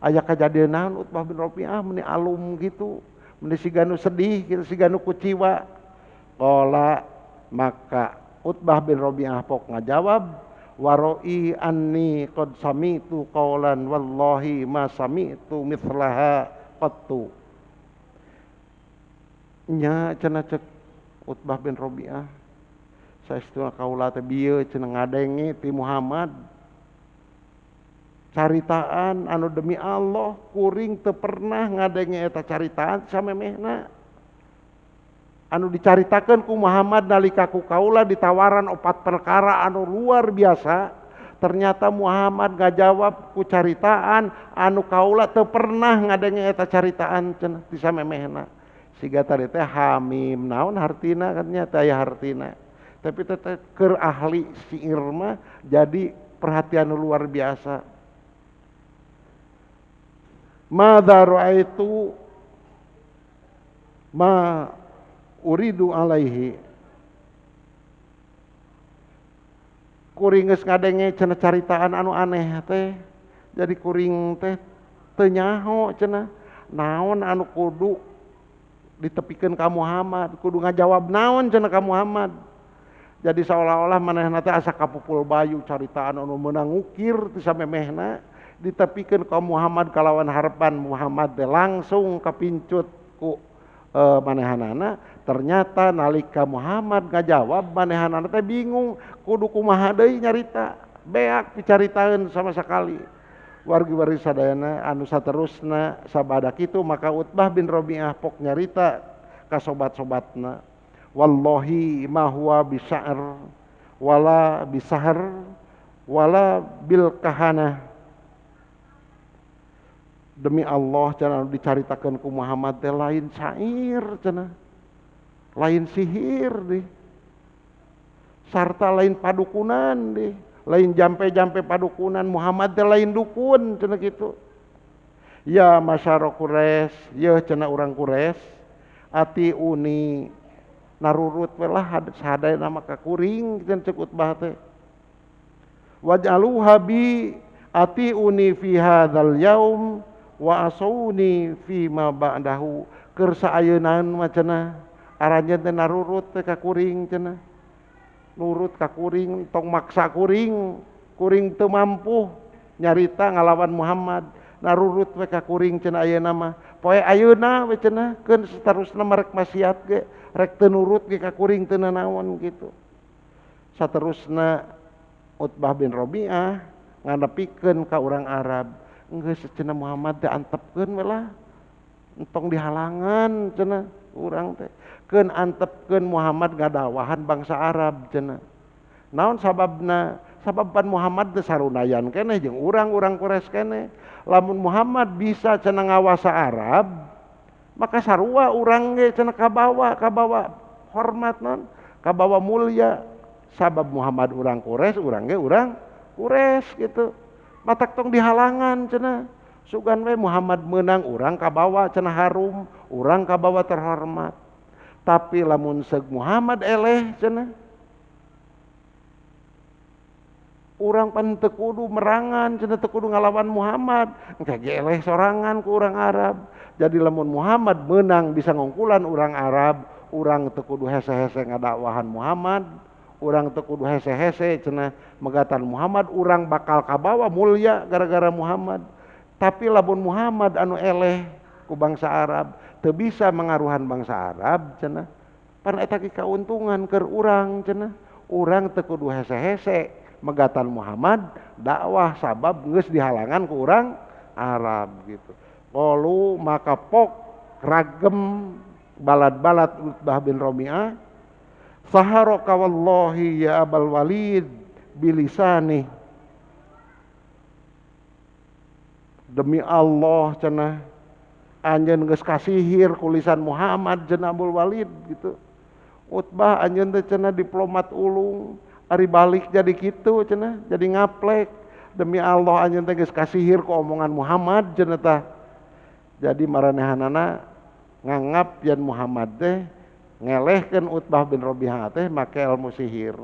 aya kajadian naon Utbah bin Rabi'ah meni alum gitu, meni siga nu sedih gitu, siga nu kuciwa. Qala maka Utbah bin Rabi'ah pok ngajawab, waroi anni qad sami'tu qawlan wallahi ma sami'tu mithlaha qattu. Nya cenah cek Utbah bin Rabi'ah, saestuna kaula teh bieu cenah ngadenge ti Muhammad caritaan anu demi Allah kuring teu pernah ngadenge eta caritaan samemehna. Anu dicaritakeun ku Muhammad nalika ku kaula ditawaran opat perkara anu luar biasa, ternyata Muhammad ngajawab ku caritaan anu kaula teu pernah ngadenge eta caritaan cenah ti samemehna. Siga tadi teh hamim naon hartina kan nya teh aya hartina. Tapi teh keur ahli syair mah jadi perhatian luar biasa. Madza ra'aitu ma uridu alaihi, kuring geus ngadenge cenah caritaan anu aneh teh, jadi kuring teh teu nyaho cenah naon anu kudu ditepikeun ka Muhammad, kudu ngajawab naon cenah ka Muhammad. Jadi seolah-olah manehna teh asa kapupul bayu caritaan anu meunang ngukir ti samemehna ditepikeun ka Muhammad kalawan harapan Muhammad teh langsung kapincut ku manehanana. Ternyata nalika Muhammad ngajawab manehanana teh bingung kudu kumaha deui nyarita, beak picaritaeun sama sekali. Wargi-wargi sadayana anu saterusna sabada kitu maka Utbah bin Rabi'ah pok nyarita ka sobat-sobatna, wallahi ma huwa bisya'ar wala bisahr wala bil kahana. Demi Allah cenah anu dicaritakeun ku Muhammad teh lain syair cenah, lain sihir deh, sarta lain padukunan deh, lain jampe-jampe padukunan, Muhammad teh lain dukun cenah kitu. Ya masyarakat Quraisy, yeuh cenah urang Quraisy, ati uni narurut we lah sadayana mah ka kuring cenah cek Utbah teh. Waj'aluha bi ati uni fi hadzal yaum wa asuni fi ma ba'dahu. Keur saayeunan mah cenah aranjeun teh narurut teh ka kuring cenah, nurut ka kuring, tong maksa kuring, kuring teu mampu nyarita ngalawan Muhammad, narurut we ka kuring cenah ayeuna mah. Poe ayeuna we cenah keun saterusna mah rek maksiat ge, rek teu nurut ge ka kuring teu nanaon kitu. Saterusna Utbah bin Rabi'ah ngadepikeun ka urang Arab, geus cenah Muhammad teh antepkeun we lah, entong dihalangan cenah urang teh. Keun antepkeun Muhammad ngadawahan bangsa Arab cenah. Naon sababna? Sabab pan Muhammad teh sarunayan keneh jeung urang-urang Quraisy keneh. Lamun Muhammad bisa cenah ngawasa Arab, maka sarua urang ge cenah kabawa, kabawa hormat non, kabawa mulia. Sabab Muhammad urang Quraisy, urang ge urang Quraisy gitu. Matak tong dihalangan cenah. Sugan we Muhammad menang, urang kabawa cenah harum, urang kabawa terhormat. Tapi lamun seug Muhammad eleh cenah, urang pan teu kudu merangan cenah, teu kudu ngalawan Muhammad, engke ge eleh sorangan ku urang Arab. Jadi lamun Muhammad menang bisa ngungkulan urang Arab, urang teu kudu hese-hese ngadakwahan Muhammad, urang teu kudu hese-hese cenah megatan Muhammad, urang bakal kabawa mulia gara-gara Muhammad. Tapi lamun Muhammad anu eleh ku bangsa Arab, teu bisa mengaruhan bangsa Arab cenah, pan eta ge kauntungan keur urang cenah. Urang teu kudu hese-hese megatan Muhammad dakwah sabab geus dihalangan ku urang Arab gitu. Qalu maka pok ragem balad-balad Utbah bin Rabi'ah, saharaka wallahi ya Abal Walid bilisani. Demi Allah cenah anjeun geus kasihir ku lisan Muhammad cenah Abul Walid gitu. Utbah anjeun teh cenah diplomat ulung, ari balik jadi kitu cenah, jadi ngaplek. Demi Allah anjeun teh geus kasihir ku omongan Muhammad cenah tah. Jadi maranehanana nganggap yen Muhammad teh ngelehkeun Utbah bin Rabi'ah teh make ilmu sihir.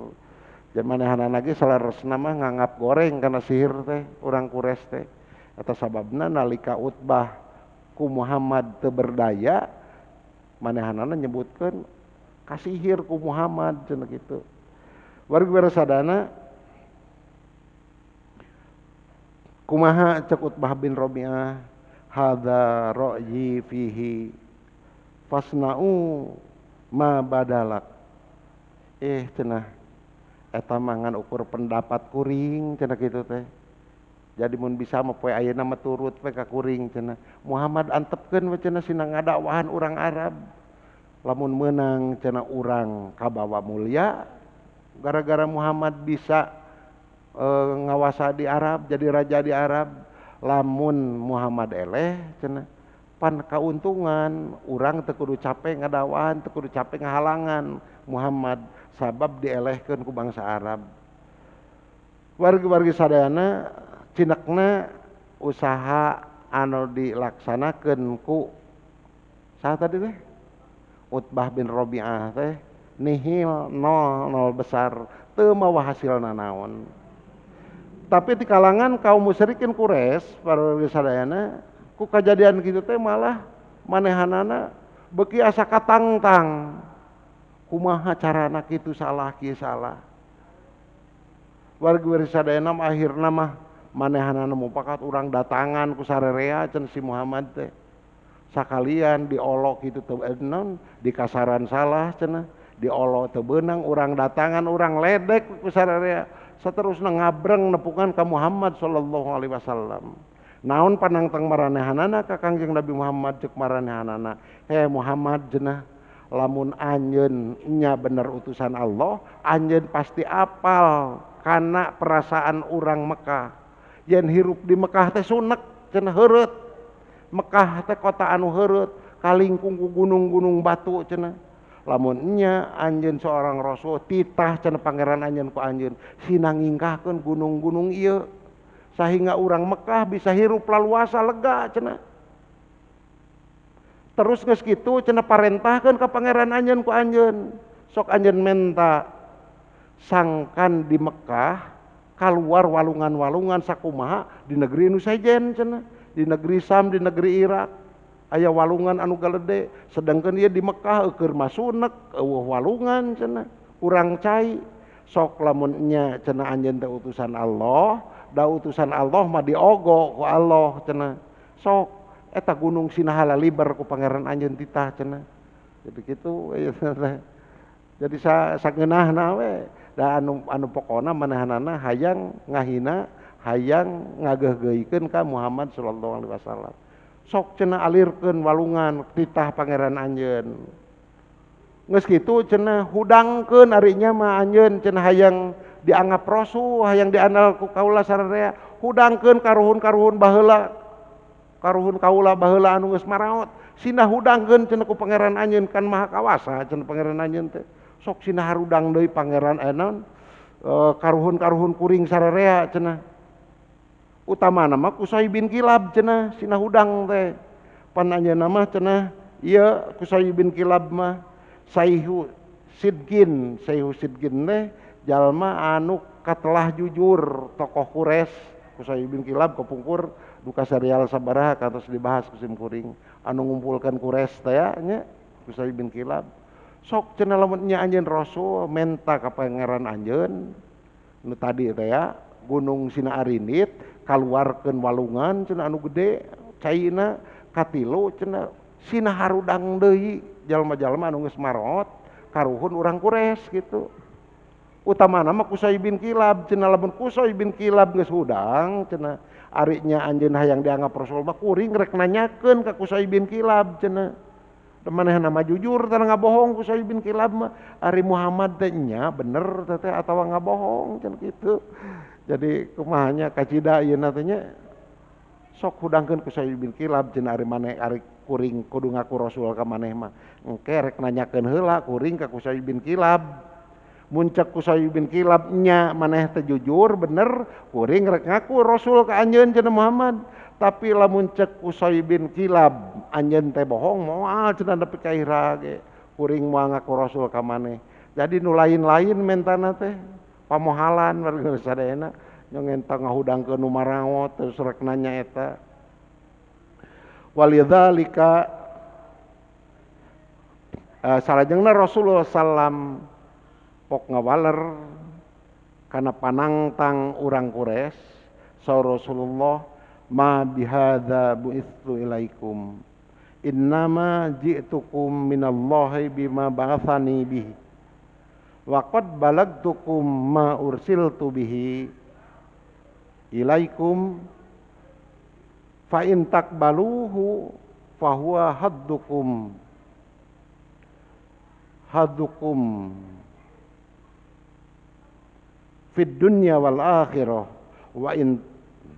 Jadi manehanana ge saleresna mah nganggap goreng kana sihir teh urang Quraisy teh. Eta sababna nalika Utbah ku Muhammad teu berdaya manehanana nyebutkeun kasihir ku Muhammad cenah kitu. Wargi sadana kumaha cek Utbah bin Rabi'ah, hadza ra'yi fihi fasna'u ma badalak. Cenah eta mah ngan ukur pendapat kuring cenah kitu teh. Jadi mun bisa mah poe ayeuna mah turut we ka kuring cenah. Muhammad antepkeun we cenah sina ngadakwahan urang Arab. Lamun meunang cenah urang kabawa mulia gara-gara Muhammad bisa ngawasa di Arab, jadi raja di Arab. Lamun Muhammad eleh cenah pan kauntungan urang teu kudu capek ngadakwahan, teu kudu capek ngahalangan Muhammad sabab dielehkeun ku bangsa Arab. Wargi-wargi sadayana cinekna usaha anu dilaksanakeun ku saha tadi teh Utbah bin Rabi'ah teh nihil nol besar teu mawa hasilna naon. Tapi di kalangan kaum musyrikin Quraisy para wargi sadayana ku kajadian kitu teh malah manehanana beuki asa katangtang. Kumaha carana kitu salah kieu salah. Wargi sadayana akhirna mah manehanana mupakat urang datangan ku sarerea cenah si Muhammad teh. Sakalian diolok kitu teu naon, dikasaran salah cenah, diolok teu beunang urang datangan urang ledek ku sarerea. Saterusna ngabreng nepukan ka Muhammad sallallahu alaihi wasallam. Naon panangtang maranehanana ka Kangjeng Nabi Muhammad cek maranehanana, "He Muhammad cenah, lamun anjeun nya bener utusan Allah, anjeun pasti apal kana perasaan urang Mekah. Yen hirup di Mekah teh sunek cenah heureut. Mekah teh kota anu heureut, kalingkung ku gunung-gunung batu cenah. Lamun nya anjeun seorang rasul titah cenah pangeran anjeun ku anjeun sina ngingkahkeun gunung-gunung ieu sehingga urang Mekah bisa hirup laluasa lega cenah. Terus geus kitu cenah parentahkeun ka pangeran anjeun ku anjeun, sok anjeun menta sangkan di Mekah kaluar walungan-walungan sakumaha di negeri nu sejen cenah, di negeri Sam, di negeri Irak aya walungan anu galede, sedangkan ieu di Mekah eueur masunek eueuh walungan cenah, kurang cai. Sok lamun nya cenah anjeun teh utusan Allah, da utusan Allah mah diogo ku Allah cenah. Sok eta gunung sinahala liber ku pangeran anjeun titah cenah. Jadi kitu jadi sageunahna we da anu pokona manehanana hayang ngahina, hayang ngageugeuikeun ka Muhammad sallallahu alaihi wasallam. Sok cenah alirkeun walungan titah pangeran anjeun. Geus kitu cenah hudangkeun ari nya mah anjeun cenah hayang dianggap rasul, hayang diandal ku kaula sararea, hudangkeun karuhun-karuhun baheula, karuhun kaula baheula anu geus maraot, sina hudangkeun cenah ku pangeran anjeun kan maha kawasa cenah pangeran anjeun teh. Sok sina harudang deui pangeran naon karuhun-karuhun kuring sararea cenah. Utamana mah Qusay bin Kilab cenah sina hudang teh. Pan anjeunna mah cenah ieu Qusay bin Kilab mah Saihu Sidkin, Saihu Sidkin teh jalma anu katelah jujur tokoh Quraisy. Qusay bin Kilab kepungkur duka serial sabaraha katos dibahas ku sim kuring anu ngumpulkeun Quraisy teh nya Qusay bin Kilab. Sok cenah lamun nya anjeun rasul menta ka pangeran anjeun nu tadi teh ya gunung Sina Arinit kaluarkeun walungan cenah anu gede caina katilu cenah sina harudang deui jalma-jalma anu geus marot karuhun urang Quraisy gitu. Utamana mah Qusay bin Kilab cenah lamun Qusay bin Kilab geus hudang cenah ari nya anjeun hayang dianggap rasul mah kuring rek nanyakeun ka Qusay bin Kilab cenah. Manehna mah jujur teh ngabohong Qusay bin Kilab mah, ari Muhammad teh nya bener teh atawa ngabohong cenah kitu. Jadi kumaha nya kacida ieuna teh nya sok hudangkeun Qusay bin Kilab cenah ari maneh ari kuring kudu ngaku rasul ka maneh mah. Engke rek nanyakeun heula kuring ka Qusay bin Kilab. Mun cek Qusay bin Kilab nya maneh teh jujur bener kuring rek ngaku rasul ka anjeun cenah Muhammad. Tapi lamun cek Qusay bin Kilab anjeun teh bohong moal cenah nepi ka ira ge kuring moal ngaku rasul ka maneh. Jadi nu lain-lain mentana teh pamohalan warga sadayana nyong entah ngahudangkeun nu maraot terus rek nanya eta. Walidzalika salajengna Rasulullah sallam pok ngawaler kana panangtang urang Quraisy saur Rasulullah ma bihadza bu'istu ilaikum innama ji'tukum minallahi bima ba'atsani bihi wa qad balagtukum ma ursiltu bihi ilaikum fa in taqbaluhu fa huwa haddukum haddukum fid dunya wal akhirah wa in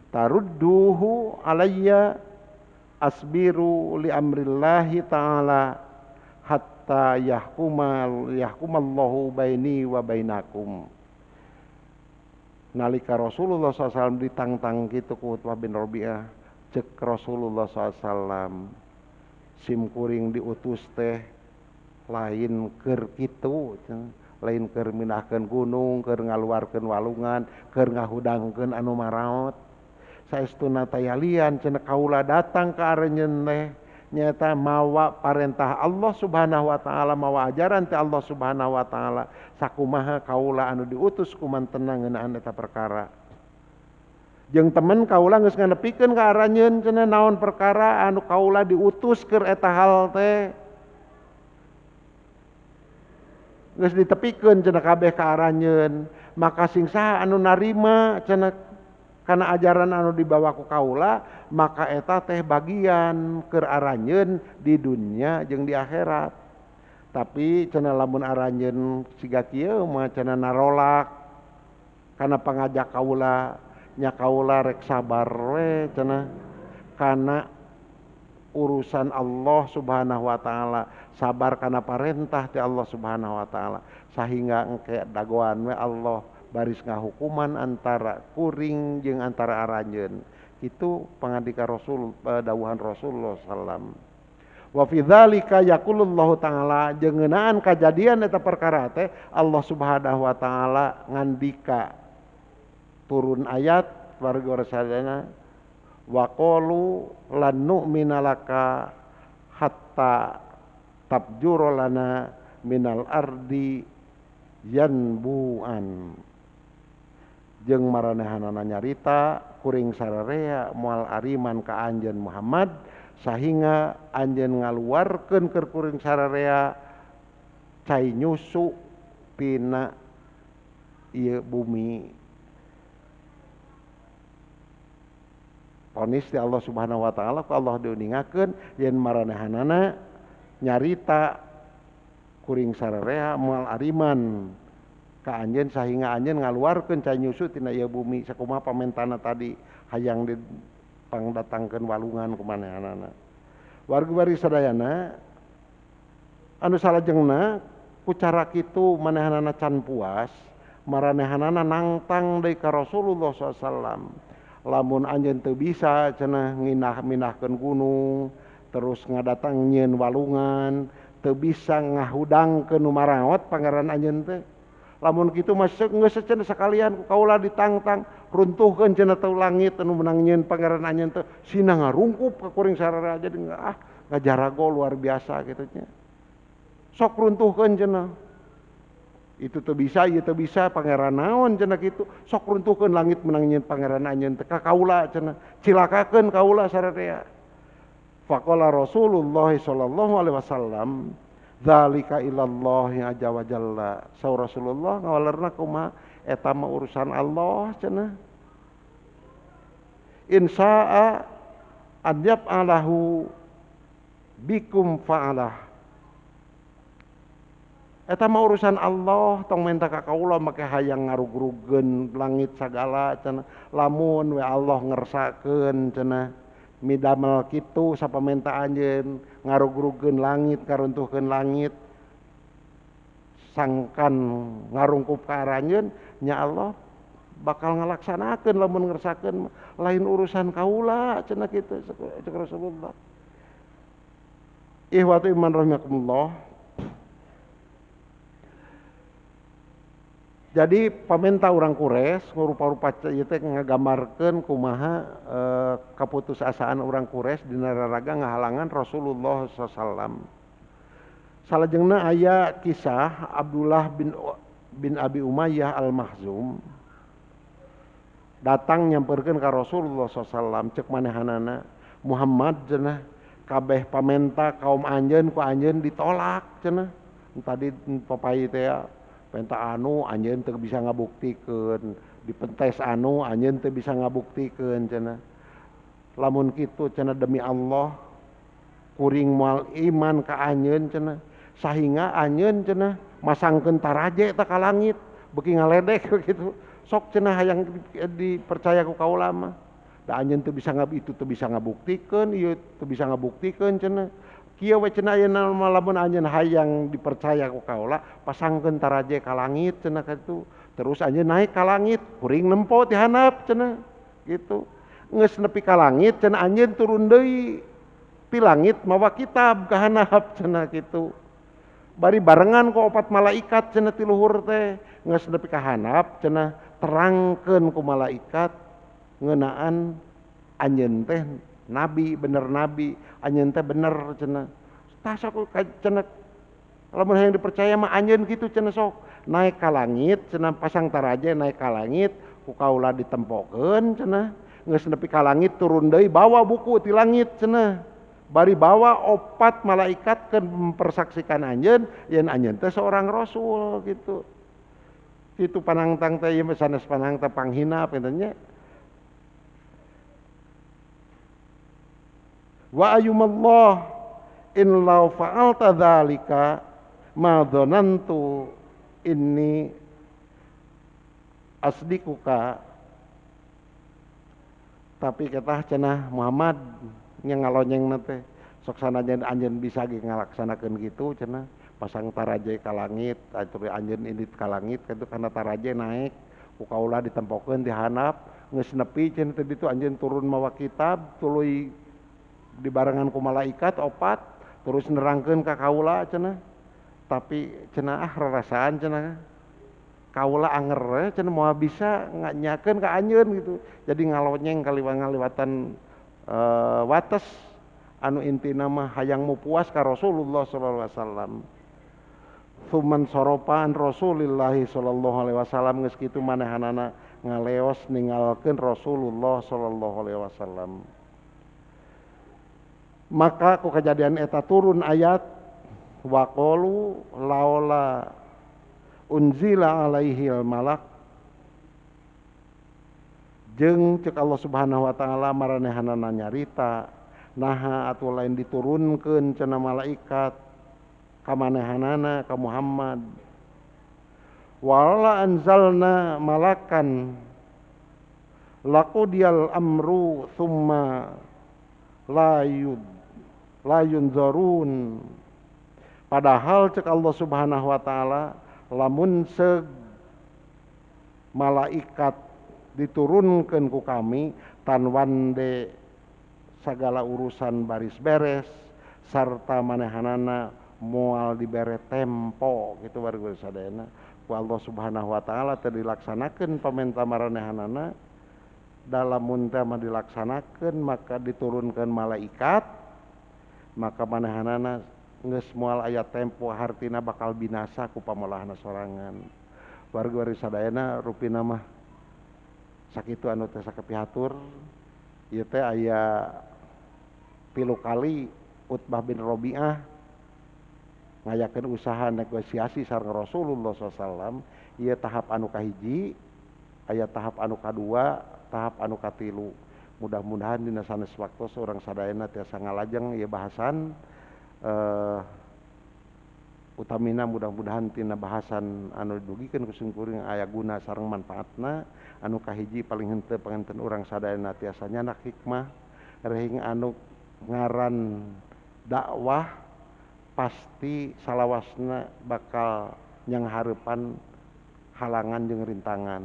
tarudduhu alayya asbiru li amrillahi ta'ala hatta yahkumallahu baini wa bainakum. Nalika Rasulullah SAW ditangtang kitu ku Utbah bin Rabi'ah, cek Rasulullah SAW sim kuring diutus teh lain keur kitu, lain keur mindahkeun gunung, keur ngaluarkeun walungan, keur ngahudangkeun anu maraot. Saestuna tayalian cenah kaula datang ka aranjeun teh nyaeta mawa parentah Allah Subhanahu wa taala, mawa ajaran ti Allah Subhanahu wa taala. Sakumaha kaula anu diutus kumantenna ngeunaan eta perkara. Jeung temen kaula geus nganepikeun ka aranjeun cenah naon perkara anu kaula diutus keur eta hal teh. Geus ditepikeun cenah kabeh ka aranjeun, maka sing saha anu narima cenah kana ajaran anu dibawa ku kaula, maka eta teh bagian keur aranjeun di dunia jeung di akhirat. Tapi cenah lamun aranjeun siga kieu mah cenah narolak kana pangajak kaula, nya kaula rek sabar we cenah kana urusan Allah Subhanahu wa taala, sabar kana parentah ti Allah Subhanahu wa taala sahingga engke dagoan we Allah baris ngahukuman antara kuring jeung antara aranjeun. Itu pangandika Rasul, dawuhan Rasulullah sallam. Wa fi dzalika yaqulullahu ta'ala, jeung ngeunaan kajadian eta perkara teh Allah Subhanahu wa taala ngandika turun ayat warga sadayana wa qalu lan nu'mina laka hatta tabjura lana minal ardi yanbu'an. Jeung maranehanana nyarita kuring sararea moal ariman ka anjeun Muhammad sahingga anjeun ngaluarkeun keur kuring sararea cai nyusu tina ieu bumi. Ponis di Allah Subhanahu wa taala ku Allah diuningakeun yen maranehanana nyarita kuring sararea moal ariman ka anjeun sahingga anjeun ngaluarkeun cai nyusu tina ieu bumi sakumaha pamentana tadi hayang dipangdatangkeun walungan ku manehanana. Wargi-wargi sadayana anu salajengna ku cara kitu manehanana can puas, maranehanana nangtang deui ka Rasulullah SAW. Lamun anjeun teu bisa cenah nginah-minahkeun gunung, terus ngadatang nyieun walungan, teu bisa ngahudangkeun nu maraot pangeran anjeun teh. Lamun kitu mah geus cenah sakalian ku kaula ditangtang runtuhkeun cenah teu langit anu meunang nyieun pangeran anjeun teh sina ngarungkup ka kuring sararea jadi ngajarago luar biasa kitu nya. Sok runtuhkeun cenah. Itu teu bisa, ieu teu bisa, pangeran naon cenah kitu. Sok runtuhkeun langit meunang nyieun pangeran anjeun teh ka kaula cenah. Cilakakeun kaula sararea. Faqala Rasulullah sallallahu alaihi wasallam dzalika ilallahi azza wa jalla. Saur Rasulullah ngawalerna kumaha eta mah urusan Allah cenah. Insaa an yaf'alahu bikum fa'alah. Eta mah urusan Allah, tong menta ka kaula make hayang ngarugrugeun langit sagala cenah. Lamun we Allah ngersakeun cenah midamel kitu sapamenta anjeun ngarugrugeun langit karuntuhkeun langit Sangkan ngarungkup ka aranjeun nya Allah bakal ngalaksanakeun lamun ngersakeun lain urusan kaula cenah kitu cek Rasulullah. Ihwatu iman rahimakumullah. Jadi pamenta urang Quraisy ngarupa-rupa ieu teh ngagambarkeun kumaha kaputusasaan urang Quraisy dina raraga ngahalangan Rasulullah sallallahu alaihi wasallam. Salajengna aya kisah Abdullah bin Abi Umayyah Al-Makhzum datang nyamperkeun ka Rasulullah sallallahu alaihi wasallam cek manehanana Muhammad cenah kabeh pamenta kaum anjeun ku anjeun ditolak cenah. Tadi papai teh penta anu anjeun teu bisa ngabuktikeun, dipentes anu anjeun teu bisa ngabuktikeun cenah. Lamun kitu cenah demi Allah kuring moal iman ka anjeun cenah sahingga anjeun cenah masangkeun taraje ta ka langit beuki ngaledek gitu. Sok cenah hayang dipercaya ku kaula mah. Da anjeun teu bisa itu teu bisa ngabuktikeun, ieu teu bisa ngabuktikeun cenah. Kieu we cenah ayeuna mah lamun anjeun hayang dipercaya ku kaula pasangkeun taraje ka langit cenah kitu. Terus anjeun naik ka langit, kuring nempo ti handap cenah gitu. Geus nepi ka langit cenah anjeun turun deui ti langit mawa kitab ka handap cenah kitu. Bari barengan ku opat malaikat cenah ti luhur teh geus nepi ka handap cenah terangkeun ku malaikat ngeunaan anjeun teh nabi bener nabi anjeun teh bener cenah. Tah sok cenah lamun hayang dipercaya mah anjeun kitu cenah sok naik ka langit cenah pasang taraje naik ka langit ku kaula ditempokeun cenah geus nepi ka langit turun deui bawa buku ti langit cenah bari bawa opat malaikat keur mempersaksikan anjeun yen anjeun teh seorang rasul gitu. Itu panangtang teh ieu sanes panangtang panghina pinten nya. Wa ayyumallah in law fa'alta dzalika ma dzanantu inni asdikuka. Tapi ketah cenah Muhammad nya ngalonyengna teh sok sanajan anjeun bisa ge ngalaksanakeun kitu cenah pasang taraje ka langit atuh anjeun indit ka langit kitu kana taraje naik ku kaula ditempokeun di handap geus nepi cenah teh ditu anjeun turun mawa kitab tuluy dibarengan ku malaikat opat terus nerangkeun ka kaula cenah. Tapi cenah ah rarasaan cenah kaula anger cenah moal bisa nyakeun ka anjeun gitu. Jadi ngalonyeng ngaliwatan wates anu intina mah hayang mu puas ka Rasulullah sallallahu alaihi wasallam. Thuman soropaan Rasulillah sallallahu alaihi wasallam geus kitu manehanana ngaleos ninggalkeun Rasulullah sallallahu alaihi wasallam. Maka ku kejadian eta turun ayat waqalu laula unzila alaihil malak jeung cek Allah Subhanahu wa taala maranehanana nyarita naha atuh lain diturunkeun cenah malaikat ka manehanana ka Muhammad wala anzalna malakan laqudiyal amru thumma la yunzarun. Padahal cek Allah Subhanahu wa taala lamun seug malaikat diturunkeun ku kami tan wande sagala urusan baris beres sarta manehanana moal dibere tempo gitu warga sadayana ku Allah Subhanahu wa taala teu dilaksanakeun pamenta maranehanana. Dalam teh mah dilaksanakeun maka diturunkeun malaikat maka manehanana geus moal aya tempo hartina bakal binasa ku pamolahna sorangan. Warga sadayana rupina mah sakitu anu teh sakepihatur ieu teh aya 3 kali Utbah bin Robi'ah ngayakeun usaha negosiasi sareng Rasulullah sallallahu alaihi wasallam. Ieu tahap anu kahiji, aya tahap anu kadua, tahap anu katilu. Mudah-mudahan dina sanes waktos urang sadayana tiasa ngalajeng ieu bahasan utamina mudah-mudahan tina bahasan anu didugikeun ku simkuring aya guna sareng manfaatna. Anu kahiji paling henteu panganten urang sadayana tiasa nyanak hikmah rehing anu ngaran dakwah pasti salawasna bakal nyanghareupan halangan jeung rintangan.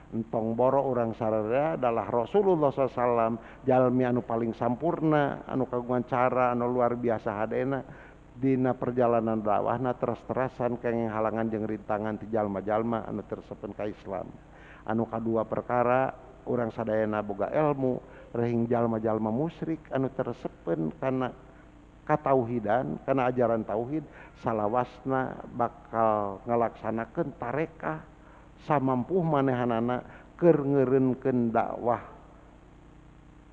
Entong boro urang sararea adalah Rasulullah SAW jalmi anu paling sampurna, anu kagungan cara anu luar biasa hadena dina perjalanan dakwahna teras-terasan kenging halangan jeung rintangan ti jalma-jalma anu tersepen ka Islam. Anu kadua perkara urang sadayana boga ilmu rehing jalma-jalma musyrik anu tersepen kana katauhidan, kana ajaran tauhid salawasna bakal ngalaksanakeun tarekah samampuh manehanana keur ngeureunkeun dakwah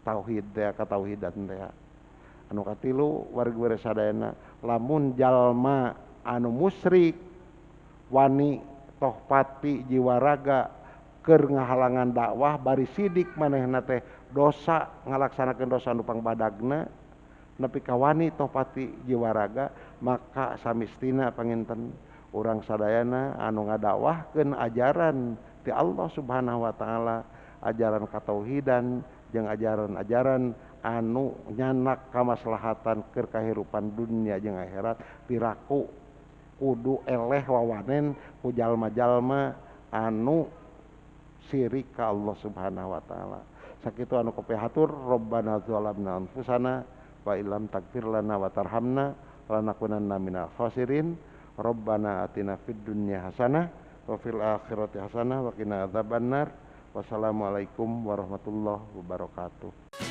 tauhid teh katauhidan teh. Anu katilu wargi sadayana lamun jalma anu musyrik wani tohpati jiwa raga keur ngahalangan dakwah bari sidik manehna teh dosa ngalaksanakeun dosa anu pangbadagna nepi ka wani tohpati jiwa raga maka samistina panginten urang sadayana anu ngadakwahkeun ajaran ti Allah Subhanahu wa taala, ajaran katauhidan jeung ajaran-ajaran anu nyanak kamaslahatan keur kahirupan dunia jeung akhirat piraku kudu eleh wawanen ku jalma-jalma anu sirik ka Allah Subhanahu wa taala. Sakitu anu kapihatur, Rabbana zalamna anfusana wa illam taghfir lana wa tarhamna lanakunanna minal khasirin. Rabbana atina fid dunya hasanah wa fil akhirati hasanah wa qina adzabannar. Wassalamualaikum warahmatullahi wabarakatuh.